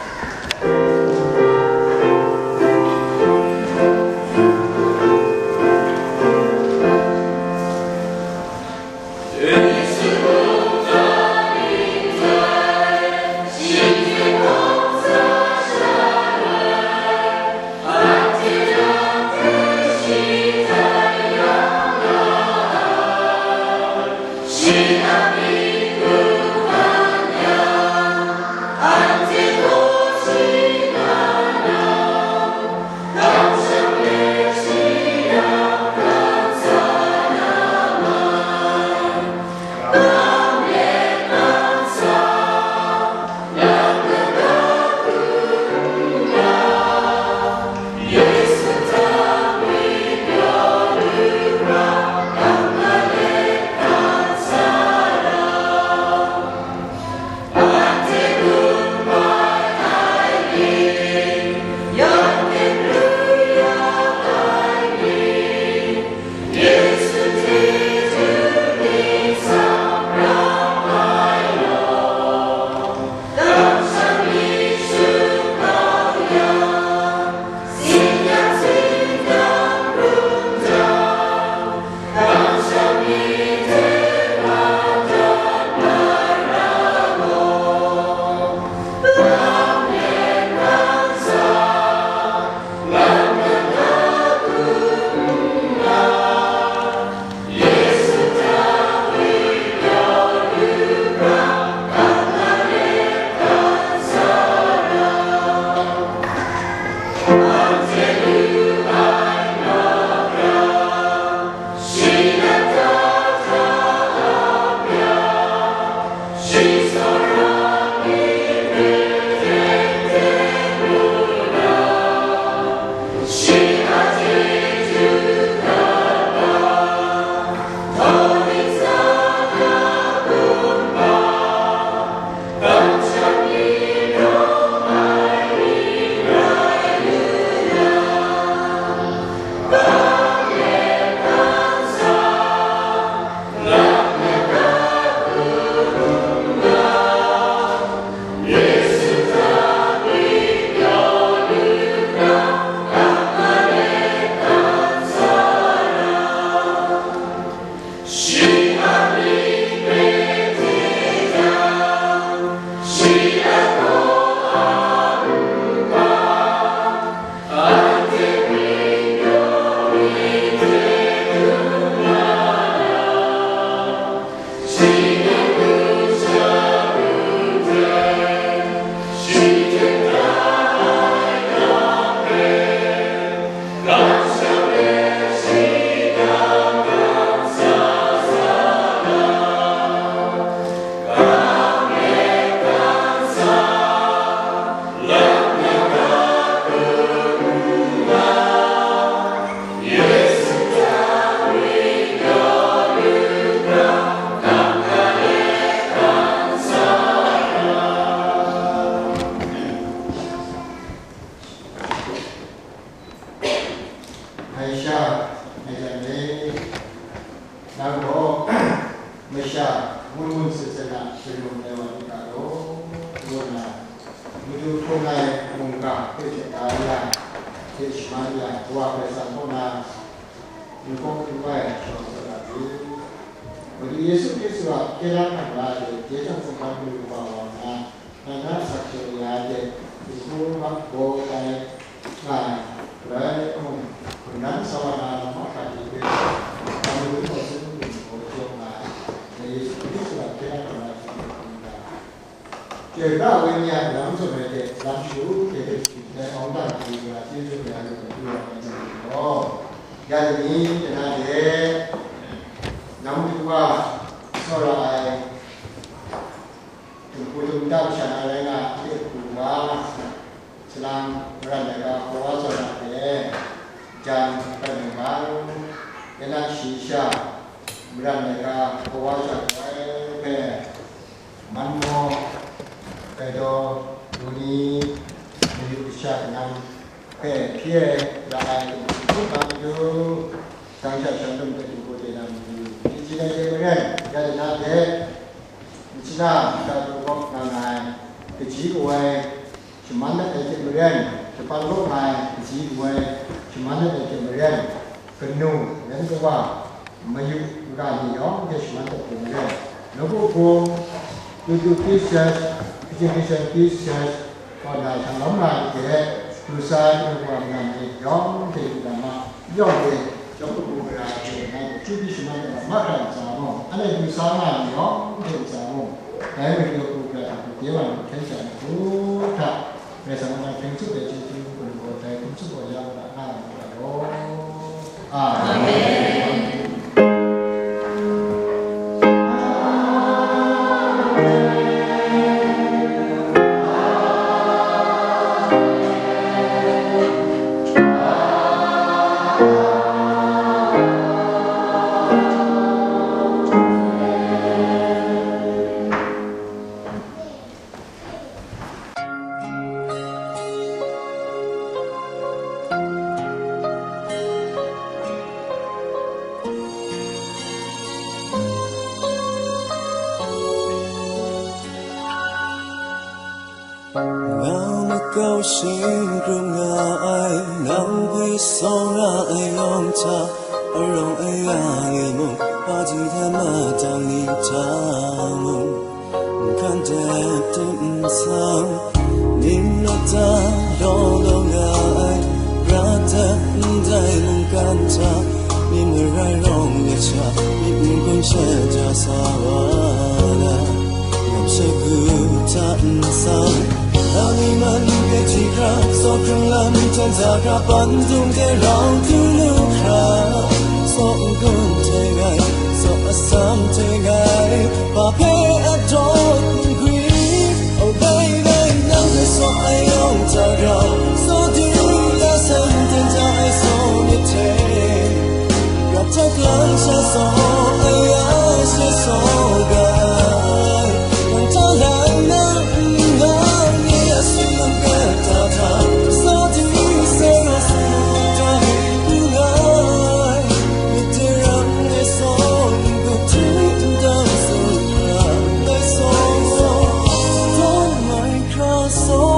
Ngun sese na, shing num ai wa ni ga law, ngu nna, Madu hkrung ai mungga hpe hte da ya, hte shaman ya, Kawa Karai Kasang kaw na, ningkawng hkrum ai shawng tsawra ai. Madu Yesu Hkristu a hkye la hkam la ai hte, Jep Htingnu Hkam Madu Kawa wa nna, nang na asak hte ya ai hte, dinghku baw ai nga ai, rai mung, hkungran sa wa na lam mahkra ni hpe, Madu gaw tsun gun gaw jaw nga ai, dai Yesu Hkristu a hkye la hkam la ai hte, Chyoi pra ai wenyi a lam tsun ai hte, lam shagu hte hte shagu hte awng dang hte wa chyeju ya lu ai lu ai ni gaw, ya ni, dana de, nam du wa, tsawra ai, dinghku dum dang sha na rai nga, hte hku wa, salang maran laika hpawa tsawra hte, jan hpai nang bang, ya na shayi sha, maran laika hpawa tsawra ai hpe, Manmaw, Kaidaw, Duni, Mayu kasha kanang hpe hpyi ai ra ai hku nga matu, shang sha shang lum hte dinghku de na matu, myit chyeju ai hte maren, ya dana hte, nchana shata pru kawp nga nga ai, kaji kawai, shaman dat ai hte maren, shapan law nga ai, kaji kawai, shaman dat ai hte maren, kanu, yan kawa, mayu, n-ga ni yawng hte shaman dat hte maren, nawku hpung, Tutu Baptist Church, Khristan Khristan Baptist Church, kaw na hkrang lawm nga ai hte, du sa ai kanu kawa magam ni yawng hte du na ma, yawng hte, chyawm kabu gara hte, ngai hpe chyeju shaman dat na mahkra ntsa mung, anhte du sa nga ai ni yawng hte ntsa mung, dai Madu kaw gara hta hkyen wa na hkyen hkya na hku hkra, Karai Kasang a hpring tsup ai chyeju hpung gaw dai hpung tsup gaw ya u ga nga ai hku rai law. Amen. Nga makau shing krum nga ai, nang hpe tsawra ai yawng hta, arawng aya e mung, pa ji hta matang ni hta mung, hkan dep tim nsang, ning lata law law nga ai, prat dep ndai mungkan hta, myit marai rawng myit sha, myit n-gun shaja sa wa na, ngam shagu hta nsang, nang ni man hpe hti hkra, saw hkrung lam hten za hkra, pan dung de rau htu lu hkra, saw n-gun hte rai, saw atsam hte rai, pa hpe a daw n-gwi, o bai bai, nang hpe saw ai yawng hta rau, saw di la san hten ja ai saw myit hte, rap htak lang sha saw ai ya she saw ga ai, nang hta lai na n nga ni a sing lam kata hta, saw di se ga sing lam kata ni n nga ai, myit de rang ai saw n-gun hte n dang saw n ra ai saw, saw mai hkra saw.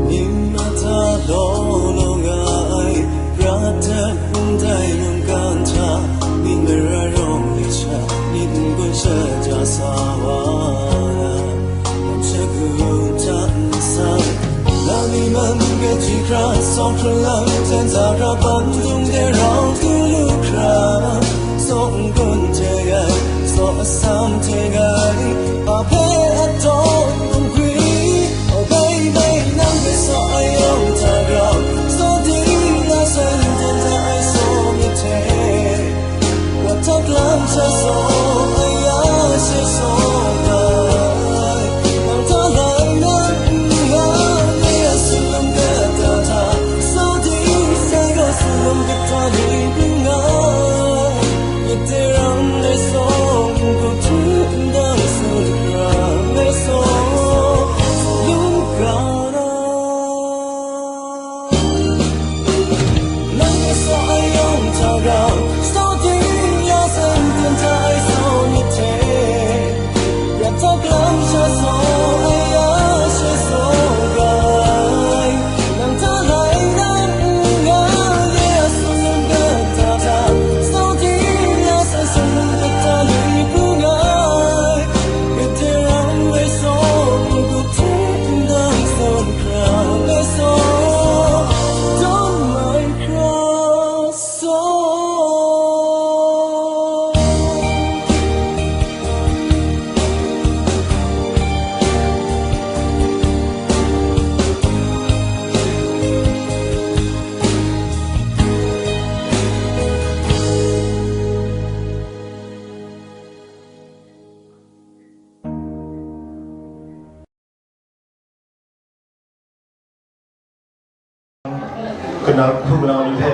Myit mahta law law nga ai, prat dep ndai mungkan hta, myit marai rawng myit sha, myit n-gun shaja sa wa na, ngam shagu hta nsang, nang ni man hpe hti hkra, saw hkrung lam hten za hkra, pan dung de rau htu lu hkra, saw n-gun hte rai, saw atsam hte rai, pa hpe a daw n-gwi, o bai bai, nang hpe saw ai yawng hta rau, saw di la san hten ja ai saw myit hte, rap htak lang sha saw ai ya she saw ga ai, nang hta lai na n nga ai, a sing lam kata hta, saw di sai gaw sing lam kata ni n nga ai, myit de Kanan hku manau ni hpe,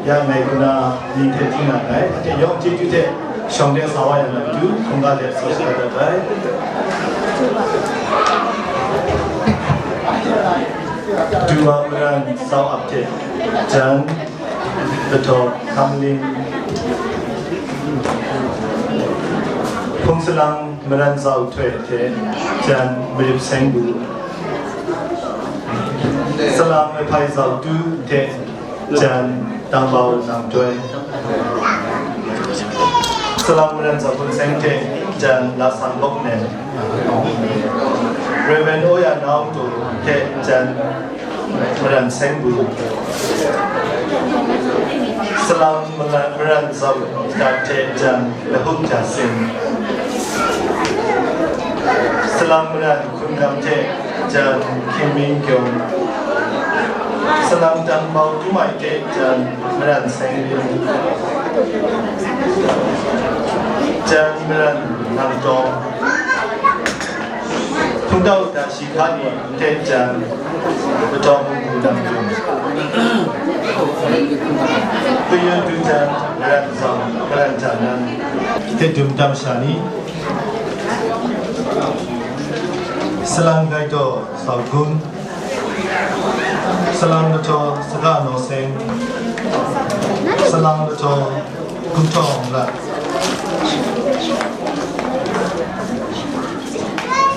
ya ngai kanan ni hte ting nga nngai. Anhte yawng chyeju hte shawng de sa wa yang na matu, hkungga de sa shaga dat ai. Duma Maran Sau Ap hte jan, Lahtaw Hkamling, Hpung Salang Maran Zau Htoi hte jan Marip Seng Bu, Salang Lahpai Zau Tu hte jan Tangbau Nang Doi, Salang Maran Zau Hpun Seng hte jan Lasang Bok Nem, Reverend Oya Nau Tu hte jan Maran Seng Bu, Salang Mala-, Maran Zau Dak hte jan Lahuk Ja Sin, Salang Maran Hkun Kam hte jan Hkin Min Kyung, Salang Tangbau Tu Mai hte jan Maran Seng Rin, jan Maran Nang Tawng, Hpungtau Da Shi Hka Ni hte jan, Lahtaw Mung Hpung Dang Jung, Kayun Du Jan, Maran Zau, Maran Jan Nan, hte dum tam sha ni, Salang Gaitaw Sau Gun, Salang Lahtaw Saka Naw Seng, Salang Lahtaw Kum Htawng Lat,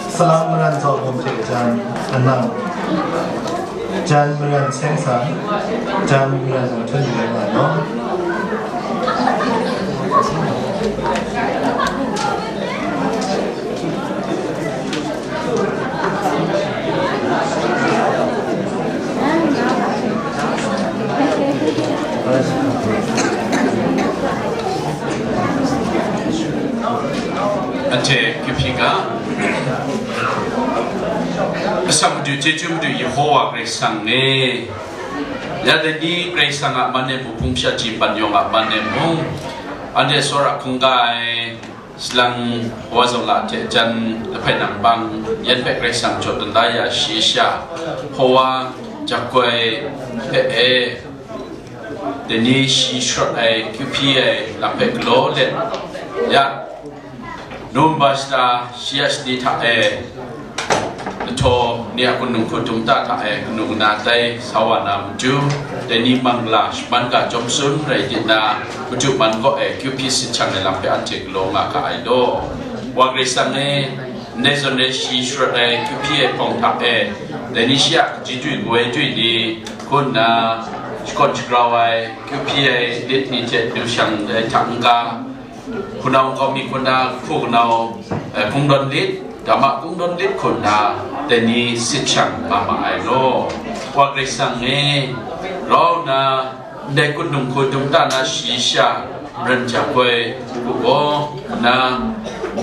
Salang Maran Zau Bawm hte jan Anang, jan Maran Seng San, jan Maran Zau Htun rai nga law. Anhte kyu hpyi ga, Asak Madu, chyeju madu Yehowa Karai Kasang e, ya dai ni Karai Kasang a man e mung, hpung sha ji ban yawng a man e mung, anhte tsawra hkungga ai, Salang Hawa Zaw La hte jan Lahpai Nang Bang, yan hpe Karai Kasang jaw dan da ya shi sha, Hawa Jakoi hpe e, dai ni shi sharawt ai, kyu hpyi ai lam hpe galaw let, ya, Num ba shata shi a shani hta e, Lahtaw ni a hkundung hkundung ta hta e kanu kana tai sa wa na matu, dai ni mangla shaman ga jawm tsun rai di na, matu man kaw e kyu hpyi sit shang ai lam hpe anhte galaw nga ga ai law. Wa Karai Kasang e, ndai zawn rai shi sharawt ai kyu hpyi ai hpawng hta e, dai ni shi a kaji dwi kawai dwi ni, hku nna, shakawn shagrau ai, kyu hpyi ai lit ni hte du shang ai hta n-ga, hpunau nkau mi hku nna, hku kanau, eh, kungdawn lit, dama kungdawn lit hku nna, dai ni sit shang nga ma ai law. Wa Karai Kasang e, rau nna, ndai kundung hkundung ta na shayi sha, maren jang koi, u gaw, nna,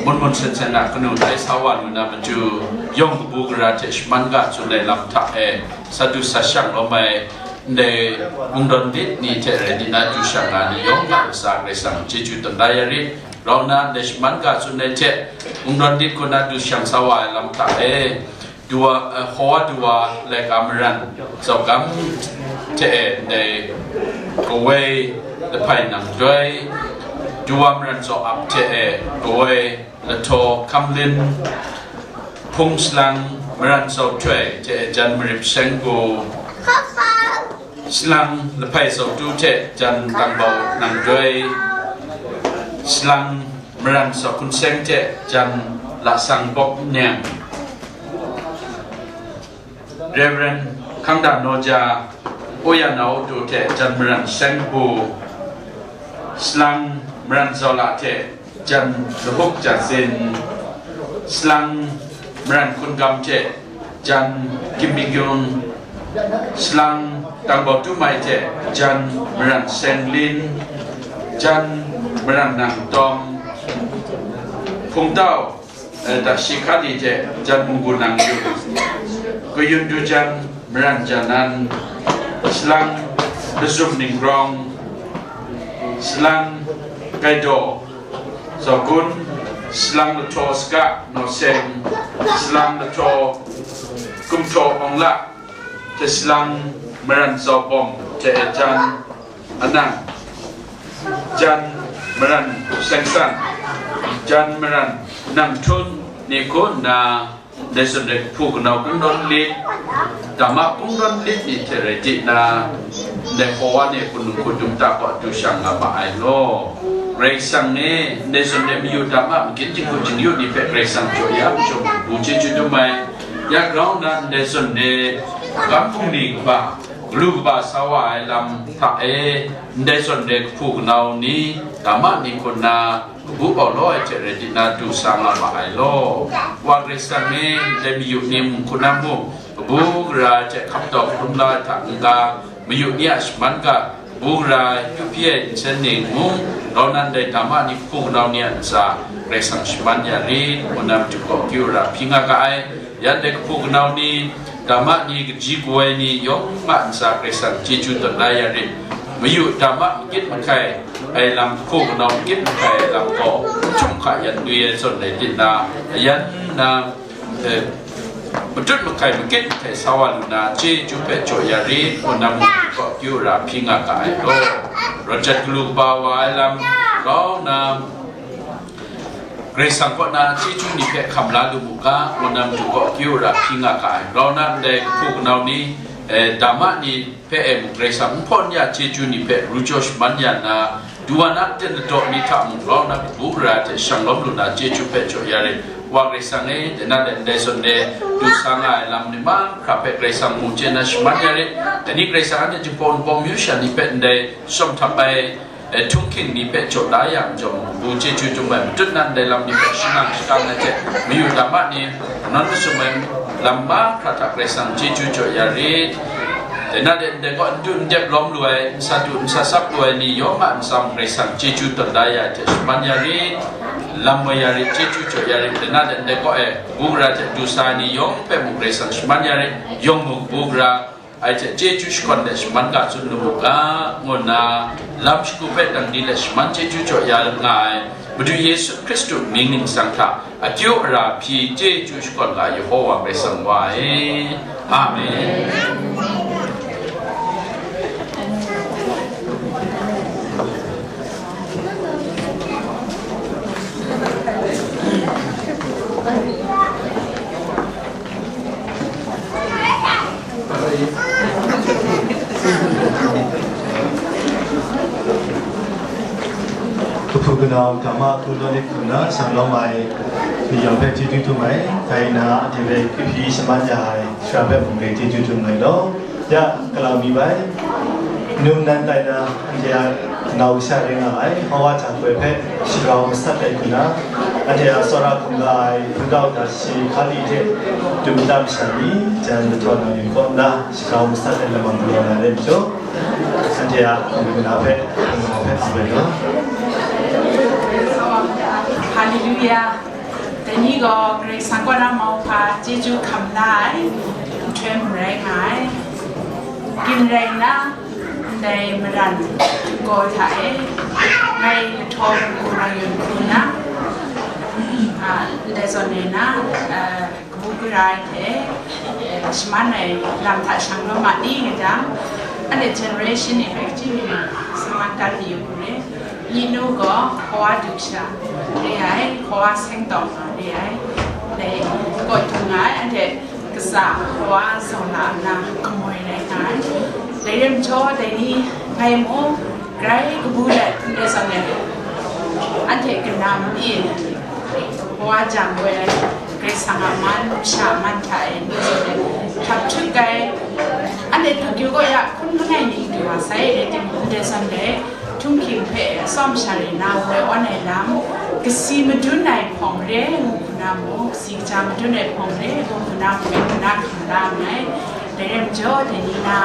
mun mun sen sen a kanu tai sa wa lu na matu, yawng kabu gara hte shaman ga tsun ai lam hta e, sa du sa shang lawm ai, ndai kungdawn lit ni hte rai nna du shang na ni yawng a ntsa Karai Kasang chyeju tawn da ya rit. Rau nna ndai shaman ga tsun ai hte kungdawn lit hku nna du shang sa wa ai lam hta e, du wa, eh, Hawa du wa laika maran zaugam hte e ndai kawai lahpai nang doi, Duwa Maran Zaw Ap hte e, Kawoi Lahtaw Hkamlin, Hpung Salang Maran Zaw Htoi hte e jan Marip Seng Bu, Salang Lahpai Zaw Tu hte jan Tangbau Nang Doi, Salang Maran Zaw Hkun Seng hte jan Lasang Bawk Neng, Reverend Hkangda Naw Ja, Oya Nau Tu hte jan Maran Seng Bu, Salang Maran Zaw La hte jan Lahuk Ja Zin, Salang Maran Hkun Gam hte jan Kim Bik Yung, Salang Tangbau Tu Mai hte jan Maran Seng Lin, jan Maran Nang Tawm, Hpung Tau, eh, Dashi Hkali hte jan Munggu Nang Yu, Kayun Du jan Maran Janan, Salang Lazum Ning Rawng, Salang Kaidaw Zaw Gun, Salang Lahtaw Saga Naw Seng, Salang Lahtaw Kumhtaw Awng La, hte Salang Maran Zaw Bawm hte e jan Anang, jan Maran Seng San, jan Maran Nang Htun ni hku nna, ndai zawn re hpu kanau kungdawn lit, dama kungdawn lit ni hte rai ti nna, ndai hpaw wa ni hku num hku dum ta kaw du shang nga ma ai law. Karai Kasang e, ndai zawn re mayu dama magyit jinghku jingyu ni hpe Karai Kasang jaw ya majaw mu, bu chyeju dum ai. Ya grau nna ndai zawn re gam hpung ni kaba, galu kaba sa wa ai lam hta e, ndai zawn re kahpu kanau ni, dama ni hku nna, kabu bau law ai hte rai di na du sa nga ma ai law. Wa Karai Kasang e, ndai mayu ni mung hku na mung, kabu gara ai hte hkap daw hkrum la ai hta n-ga, mayu ni a shaman ga, kabu gara ai, kyu hpyi ai nsen ning mung, grau nan dai dama ni kahpu kanau ni a ntsa, Karai Kasang shaman ya rit, ngu na matu kaw kyu ra hpyi nga ga ai. Yan dai kahpu kanau ni, dama ni, kaji kawai ni yawng a ntsa Karai Kasang chyeju tawn la ya rit. Mayu dama makyit mahkai ai lam, kahpu kanau makyit mahkai ai lam gaw, htum hka yan dwi ai zawn rai di na, ayan na, eh, matut mahkai makyit mahkai sa wa lu na, chyeju hpe jaw ya rit, ngu na matu kaw kyu ra hpyi nga ga ai law. Rawt jat galu kaba wa ai lam, grau na, Karai Kasang kaw na chyeju ni hpe hkam la lu mu ga, ngu na matu kaw kyu ra hpyi nga ga ai. Grau na ndai kahpu kanau ni, eh, dama ni hpe e mung Karai Kasang nhpawn ya chyeju ni hpe ru jaw shaman ya nna, duwa na ten ladaw ni hta mung grau na kabu gara hte shang lawm lu na chyeju hpe jaw ya rit. Wa Karai Kasang e, dai na dai ndai zawn e du sa nga ai lam ni mahkra hpe Karai Kasang mu chye na shaman ya rit. Dai ni Karai Kasang anhte Jinghpaw Wunpawng myu sha ni hpe ndai shawm htam ai, eh, htunghking ni hpe jaw da yang jawm, bu chyeju dum ai, matut nan dai lam ni hpe shangang shakang ai hte, mayu dama ni, nawn masum ai lam mahkra hta Karai Kasang chyeju jaw ya rit. Dai na dai ndai gaw, n du n dep lawm lu ai, n sa du n sa sap lu ai ni yawng a ntsa mung Karai Kasang chyeju tawn da ya ai hte shaman ya rit, lam woi ya rit, chyeju jaw ya rit. Dai na dai ndai gaw e, bu gara hte du sa ai ni yawng hpe mung Karai Kasang shaman ya rit, yawng mung bu gara, ai hte chyeju shakawn let shaman ga tsun lu mu ga, ngu nna lam shagu hpe dang di let shaman chyeju jaw ya nga ai Madu Yesu Hkristu mying ningsang hta akyu ara hpyi chyeju shakawn ga ai Yehova Karai Kasang wa e. Amen. Kahpu kanau, dama hku law lit hku na, shang lawm ai ni yawng hpe chyeju dum ai, dai na, anhte hpe kyu hpyi shaman ya ai, shara hpe mung re chyeju dum ai law. Ya, galaw mi bai. Num nan tai na, anhte a nau sha ring nga ai, Yehova hta koi hpe shagrau masat ai hku na, anhte a tsawra hkungga ai hpungtau dashi hkali hte dum tam sha ni, jan lahtaw nang yu kaw nna, shagrau masat ai lamang galaw na re majaw, anhte a hpung na hpe, hpung na hpe ap ai law. Haleluya! Dai ni gaw Karai Kasang kaw na mauhpa chyeju hkam la ai nhtoi marai nga ai. Gyin rai nna, ndai maran gaw hta e, ngai lahtaw mungku nang yun hku nna, a, ndai zawn e na, a, kabu gara ai hte, e, shaman ai lam hta shang lawm ma ni nga jang, anhte generation ni hpe kaji mi ma, saman dan mi yu hku re. Inu gaw kawa du sha re ai, kawa seng tawng nga re ai, dai kaw du nga ai, anhte kasa kawa zawn la nna kamoi rai nga ai. Dai rai majaw, dai ni ngai mung grai kabu let n rai zawn e, anhte kanam pyi kawa jang woi ai, Karai Kasang a man, masha a man hta e n rai zawn e, hkap hkut ai, anhte du kyu gaw ya hkun langai mi du wa sai, rai timung, n rai zawn e, Htunghking hpe atsawm sha re na woi awn ai lam, kasi madun ai hpawng re ngu hku na mung, kasi kaja madun ai hpawng re ngu hku na mung, ngu na hkam la nngai. Dai rai majaw, dai ni na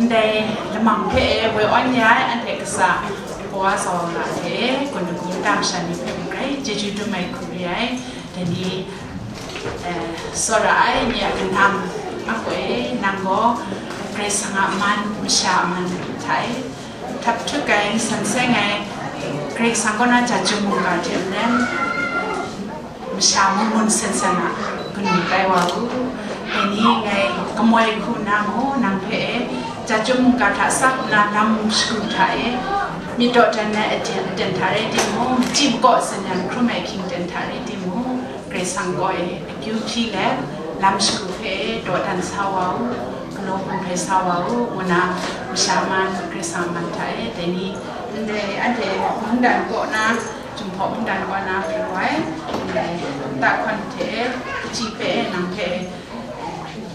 ndai lamang hpe woi awn ya ai, anhte kasa kawa zawn la hte, kun dagu nta masha ni hpe mung grai chyeju dum ai hku re ai. Dai ni, eh, tsawra ai ni a kanam a koi, nang gaw Karai Kasang a man, masha a man hta e, hkap hkut ai, san seng ai, Karai Kasang kaw na ja chyum mungga hte maren, masha mun mun sen sen a kanu tai wa u. Dai ni ngai kamoi hku na mu, nang hpe e, ja chyum mungga hta sap nna lam shagu hta e, myit dawdan ai aten, aten hta rai timung, chyi makaw sanyan hkrum ai hkying ten hta rai timung, Karai Kasang kaw e akyu hpyi let, lam shagu hpe dawdan sa wa u, galaw hkum hkrai sa wa u, ngu na masha man, Karai Kasang man hta e, dai ni, ndai anhte mungdan kaw na, Jinghpaw mungdan kaw na pru ai, ndai nta hkawn hte, kachyi hpe, nang hpe,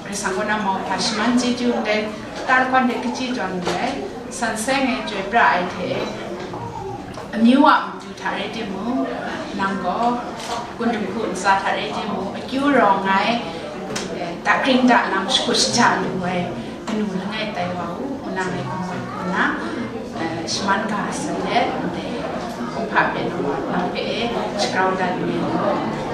Karai Kasang kaw na mauhpa shaman chyeju ndai, nta hkawn hte kachyi tawn ndai, san seng ai, chyoi pra ai hte, amyu a matu hta rai timung, nang gaw, kun dinghku ntsa hta rai timung, akyu rawng ai, eh, dakring dalam, shakut shaja lu ai kanu langai tai wa u, nang e kamoi hku na, eh, shaman ga sa let, ndai kumhpa hpe nang, nang hpe e shagrau dat nngai.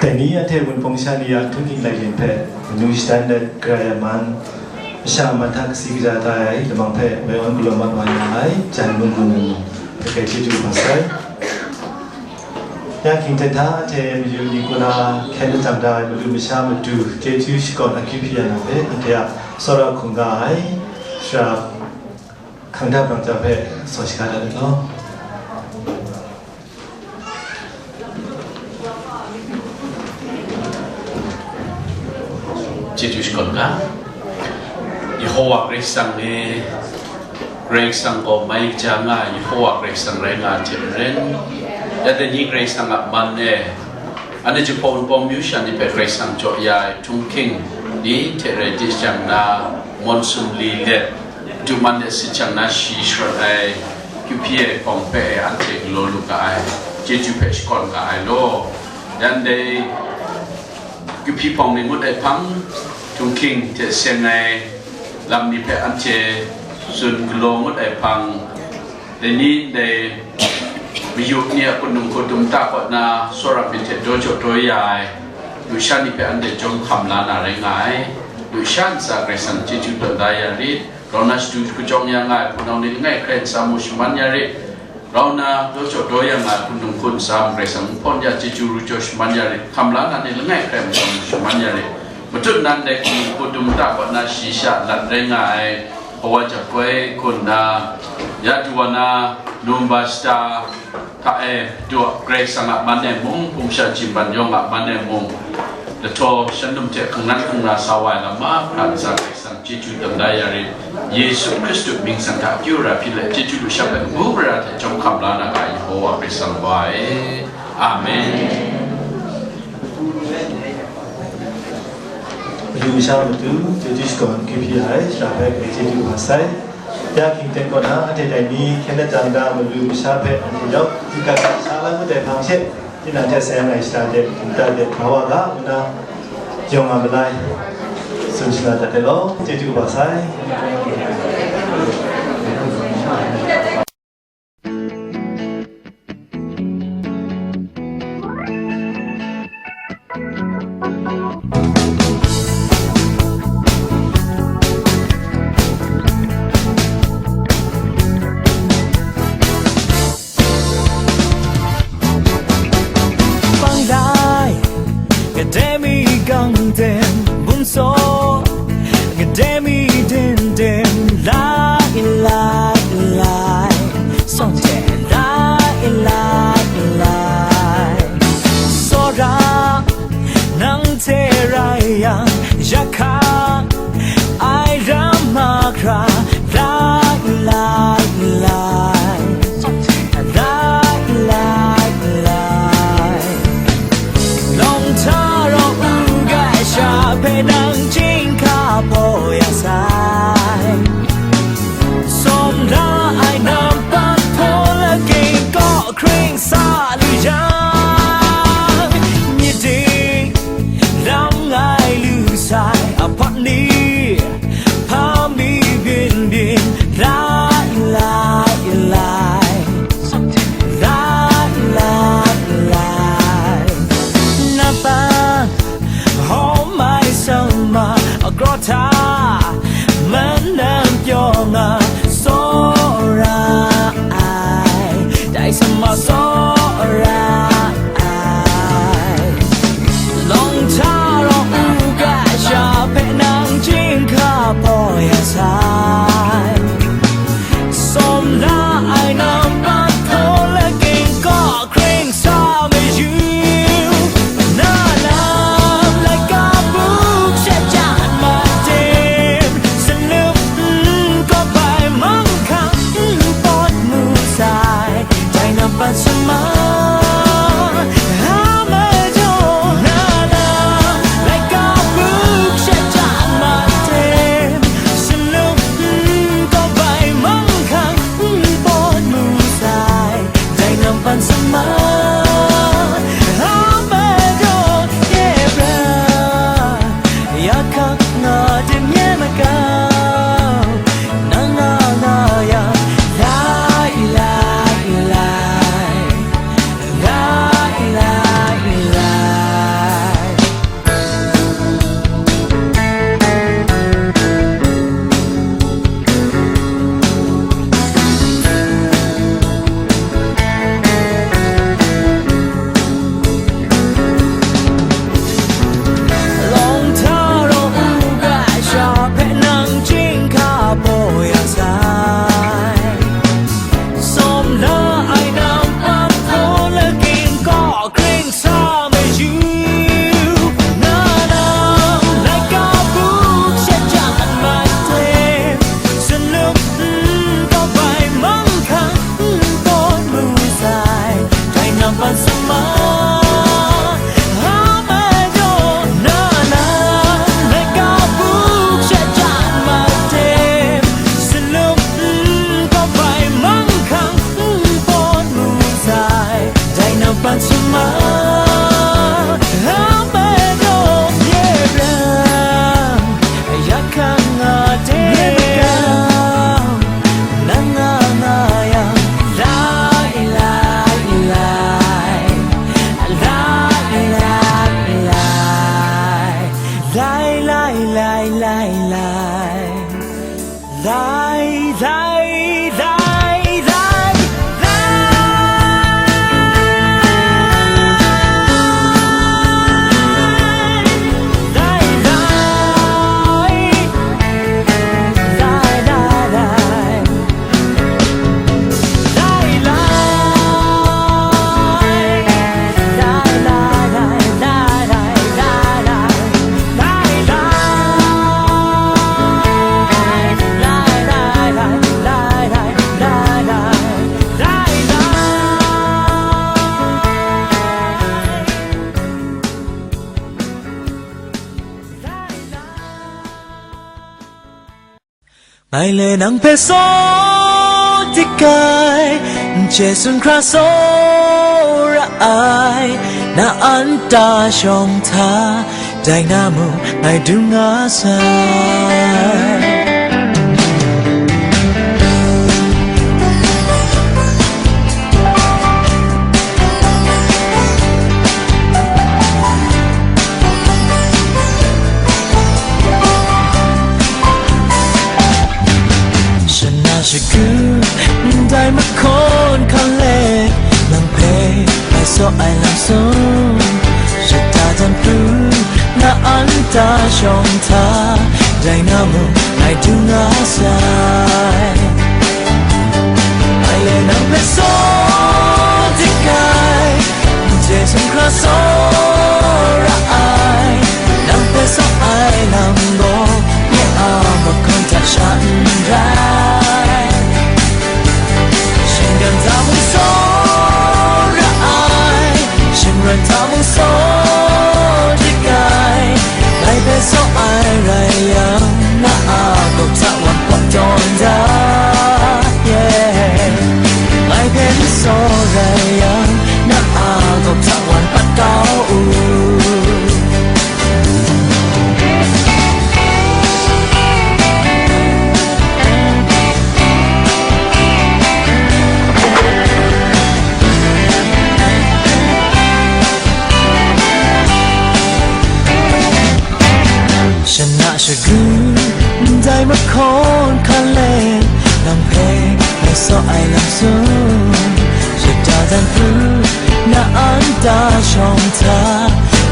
Dai ni anhte Wunpawng sha ni a htunghking laik yin hpe, manu shadan let, Karai a man, masha a man hta kasi kaja tai ai lamang hpe, woi awn galaw mat wa ya ai, jan mung gun ai mung, hpe kai chyeju ma sai. Ya hkying hte hta hte mayu ni kaw na hkyen lajang da ai madu masha matu chyeju shakawn akyu hpyi ya na hpe, anhte a tsawra hkungga ai, sara hkang da brang ja hpe saw shaga dat ai law. Chyeju shakawn ga. Yehowa Karai Kasang e, Karai Kasang gaw mai kaja nga ai Yehowa Karai Kasang rai nga ai hte maren, ya dai ni Karai Kasang a man e, anhte Jinghpaw Wunpawng myu sha ni hpe Karai Kasang jaw ya ai htunghking ni hte rai di jang na, monsoon li let, duman de sit jang na, shi sharawt ai, kyu hpyi ai hpawng hpe e anhte galaw lu ga ai, chyeju hpe shakawn ga ai law. Yan dai, kyu hpyi hpawng ni ngut ai hpang, htunghking hte seng ai lam ni hpe anhte tsun galaw ngut ai hpang, dai ni ndai mayu ni a hpung hku dum ta kaw na, tsawra myit hte daw jaw daw ya ai lusha ni hpe anhte jawm hkam la na rai nga ai. Lusha ntsa Karai Kasang chyeju tawn da ya rit. Grau na shadu hkajawng ya nga ai hpunau ni langai hkrai ntsa mu shaman ya rit. Grau na daw jaw daw ya nga ai hpung hku ntsa mung Karai Kasang nhpawn ya chyeju ru jaw shaman ya rit. Hkam la na ni langai hkrai ntsa mu shaman ya rit. Matut nan dai hpung hku dum ta kaw na shi sha lat rai nga ai Hawa Jakoi kun na, ya du wa na, numba shata hta e, du, Karai Kasang a man e mung, hpung sha jingban yawng a man e mung, lahtaw shan num hte hkungran hkungra sa wa ai lam mahkra ntsa Karai Kasang chyeju tawn da ya rit. Yesu Hkristu mying san hta akyu ara hpyi let, chyeju lusha hpe ngu mara hte jawm hkam la na ga ai Yehowa Karai Kasang Wa e. Amen. Madu masha matu, chyeju shakawn akyu hpyi ai, sara hpe grai chyeju wa sai. Ya hkying ten kaw na, anhte dai ni hkyen lajang da madu masha hpe anhte yawk, hkingga sha la ngut ai hpang she, Tinang hte sai ngai shada de, nta de, hkra wa ga, nna yawng a malai, tsun shana dat de law, chyeju kaba sai. Bang lai, gade mi gang dem, bum so, gade mi din dem, lai, lai, lai, song de, lai, lai, lai, sora, nang hte rai yang, ya hka, ai ram mahkra, lai, lai, lai, lai, lai, lai. Lawng hta rawng u ga sha hpe nang chyinghka paw ya sai. Sawm la ai nampan hpaw lakying kaw hkring sa lu yang, myit ding lam ngai lu sai, ahpang ni hpa mi byin byin, lai, lai, lai, lai, lai, lai. Nampan hawm ai summa, a kraw hta manam pyaw nga, tsawra ai, dai summa tsawra ai. Lawng hta rawng u ga sha hpe nang chyinghka paw ya sai. Sawm la ai nampan hpaw lakying kaw hkring sa mayu, na lam laika buk shachyan matem, salup n kawp ai manghkang n pawt mu sai. Dai nampan summa a majaw, na lam laika buk shachyan matem, salup n kawp ai manghkang n pawt mu sai. Dai nampan summa a majaw, ye bra, ya hkak nga dim ye makau, nang nga nga yang, lai, lai, lai, lai, lai, lai. Lawng hta rawng u ga sha hpe nang chyinghka paw ya sai. Sawm la ai nampan hpaw lakying kaw hkring sa mayu, na lam laika buk shachyan matem, salup n kawp ai manghkang n pawt mu sai. Dai nampan summa a majaw, na lam laika buk shachyan matem, salup n kawp ai manghkang n pawt mu sai. Dai nampan summa a majaw, ye bram, ya hkak nga dim ye makau, nang nga nga yang, lai, lai, lai, lai, lai, lai, lai, lai, lai, lai. Lai, lai, lai, lai. Ngai le nang hpe saw dik ai, n chye sun hkra tsawra Ai, na anta shawng hta, dai na mung ngai dum nga sai. Shana shagu ndai mahkawn hkan let, nang hpe ngai saw ai lam sung, shada jan pru, na anta shawng hta, dai na mung ngai dum nga sai. Ngai le nang hpe saw dik ai, Jesu Hkra tsawra ai, nang hpe saw ai lam gaw, nye a mahkawn hta sha n rai. Shinggan hta mung tsawra ai, shingran hta mung saw dik ai, ngai hpe saw ai rai yang, na a gawp hta wan hpaw tawn da, yeah. Ngai hpe n saw rai yang, na a gawp hta wan pat kau u. Shana shagu ndai mahkawn hkan let, nang hpe ngai saw ai lam sung, shada dan pru, na anta shawng hta,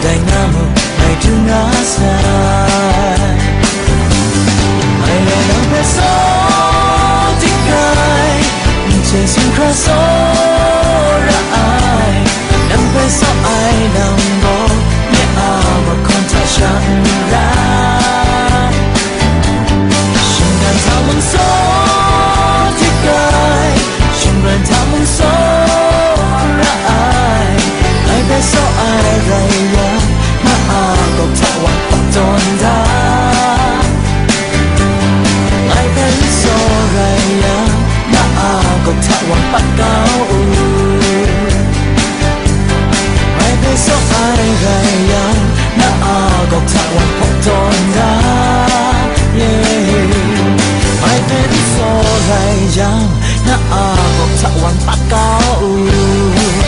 dai na mung ngai dum nga sai. Ngai le nang hpe saw dik ai, Jesu Hkra tsawra ai, nang hpe saw ai lam gaw, nye a mahkawn hta sha n rai. Shinggan hta mung saw dik ai, shingran hta mung saw ra ai, ngai hpe saw ai rai yang, na a gawp hta wan hpaw tawn da. Ngai hpe n saw rai yang, na a gawp hta wan pat kau u. Ngai hpe saw ai rai yang, na a gawp hta wan hpaw tawn da, yeah. Ngai hpe n saw rai yang, na a gawp hta wan pat kau u, yeah.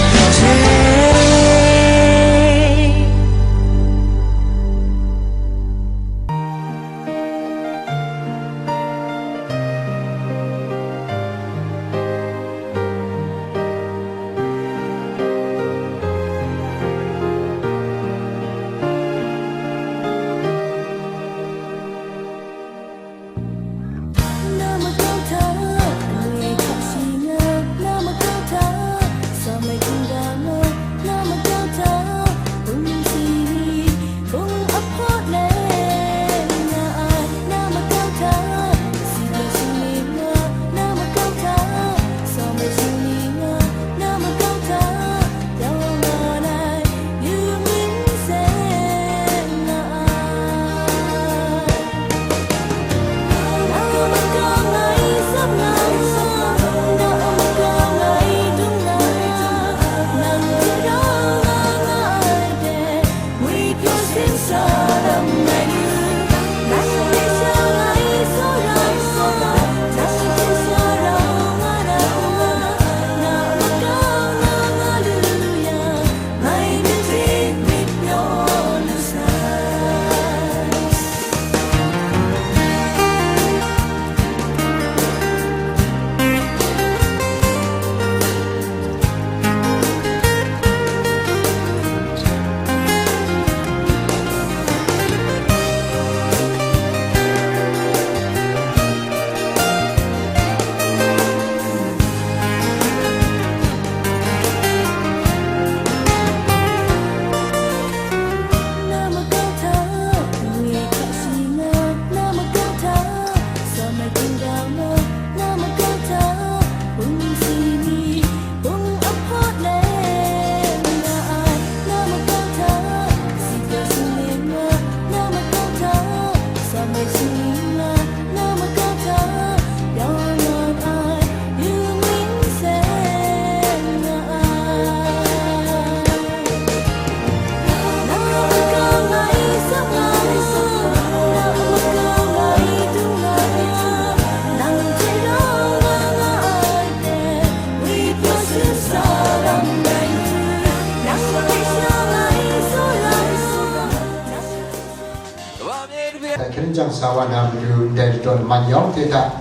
Hkyen jang sa wa na matu ndai ladaw laman yawng hte hta,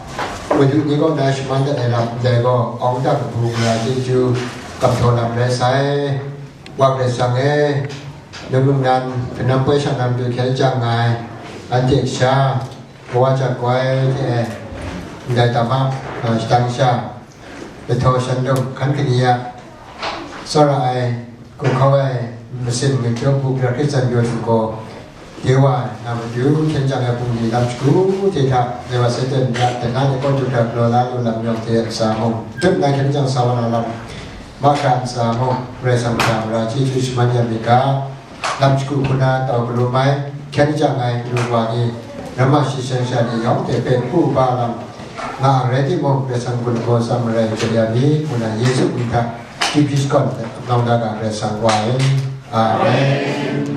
madu ni kaw na shaman dat ai lam ndai gaw, awng dang bu mara chyeju, kamhtaw lam rai sai, wa Karai Kasang e, num num nan, kanam poi shang na matu hkyen jang nga ai, anhte kasha, kawa jat koi hte, ndai tam a, shadang sha, Lahtaw shan dum hkan kani a tsawra ai, gunhkau ai, masin ngwit jaw bu pra Hkristan yawng gaw, de wa na matu hkyen jang ai bungli lam shagu hte hta, dai wa Satan ya dana ni kaw du hkra galaw la lu lam yawng hte ntsa mung, dut na hkyen jang sa wa na lam, mahkra ntsa mung, Karai Kasang hta mara chyeju shaman ya mi ga. Lam shagu hku na tau galu mai, hkyen jang ai galu wa ni, ramma shi seng sha ni yawng hte hpe hku ba lam nga ai rai timung, Karai Kasang gun gaw tsam marai jaw ya mi, ngu na Yesu mying hta, G P shakawn hte, nawng da ga Karai Kasang wa ai. Amen.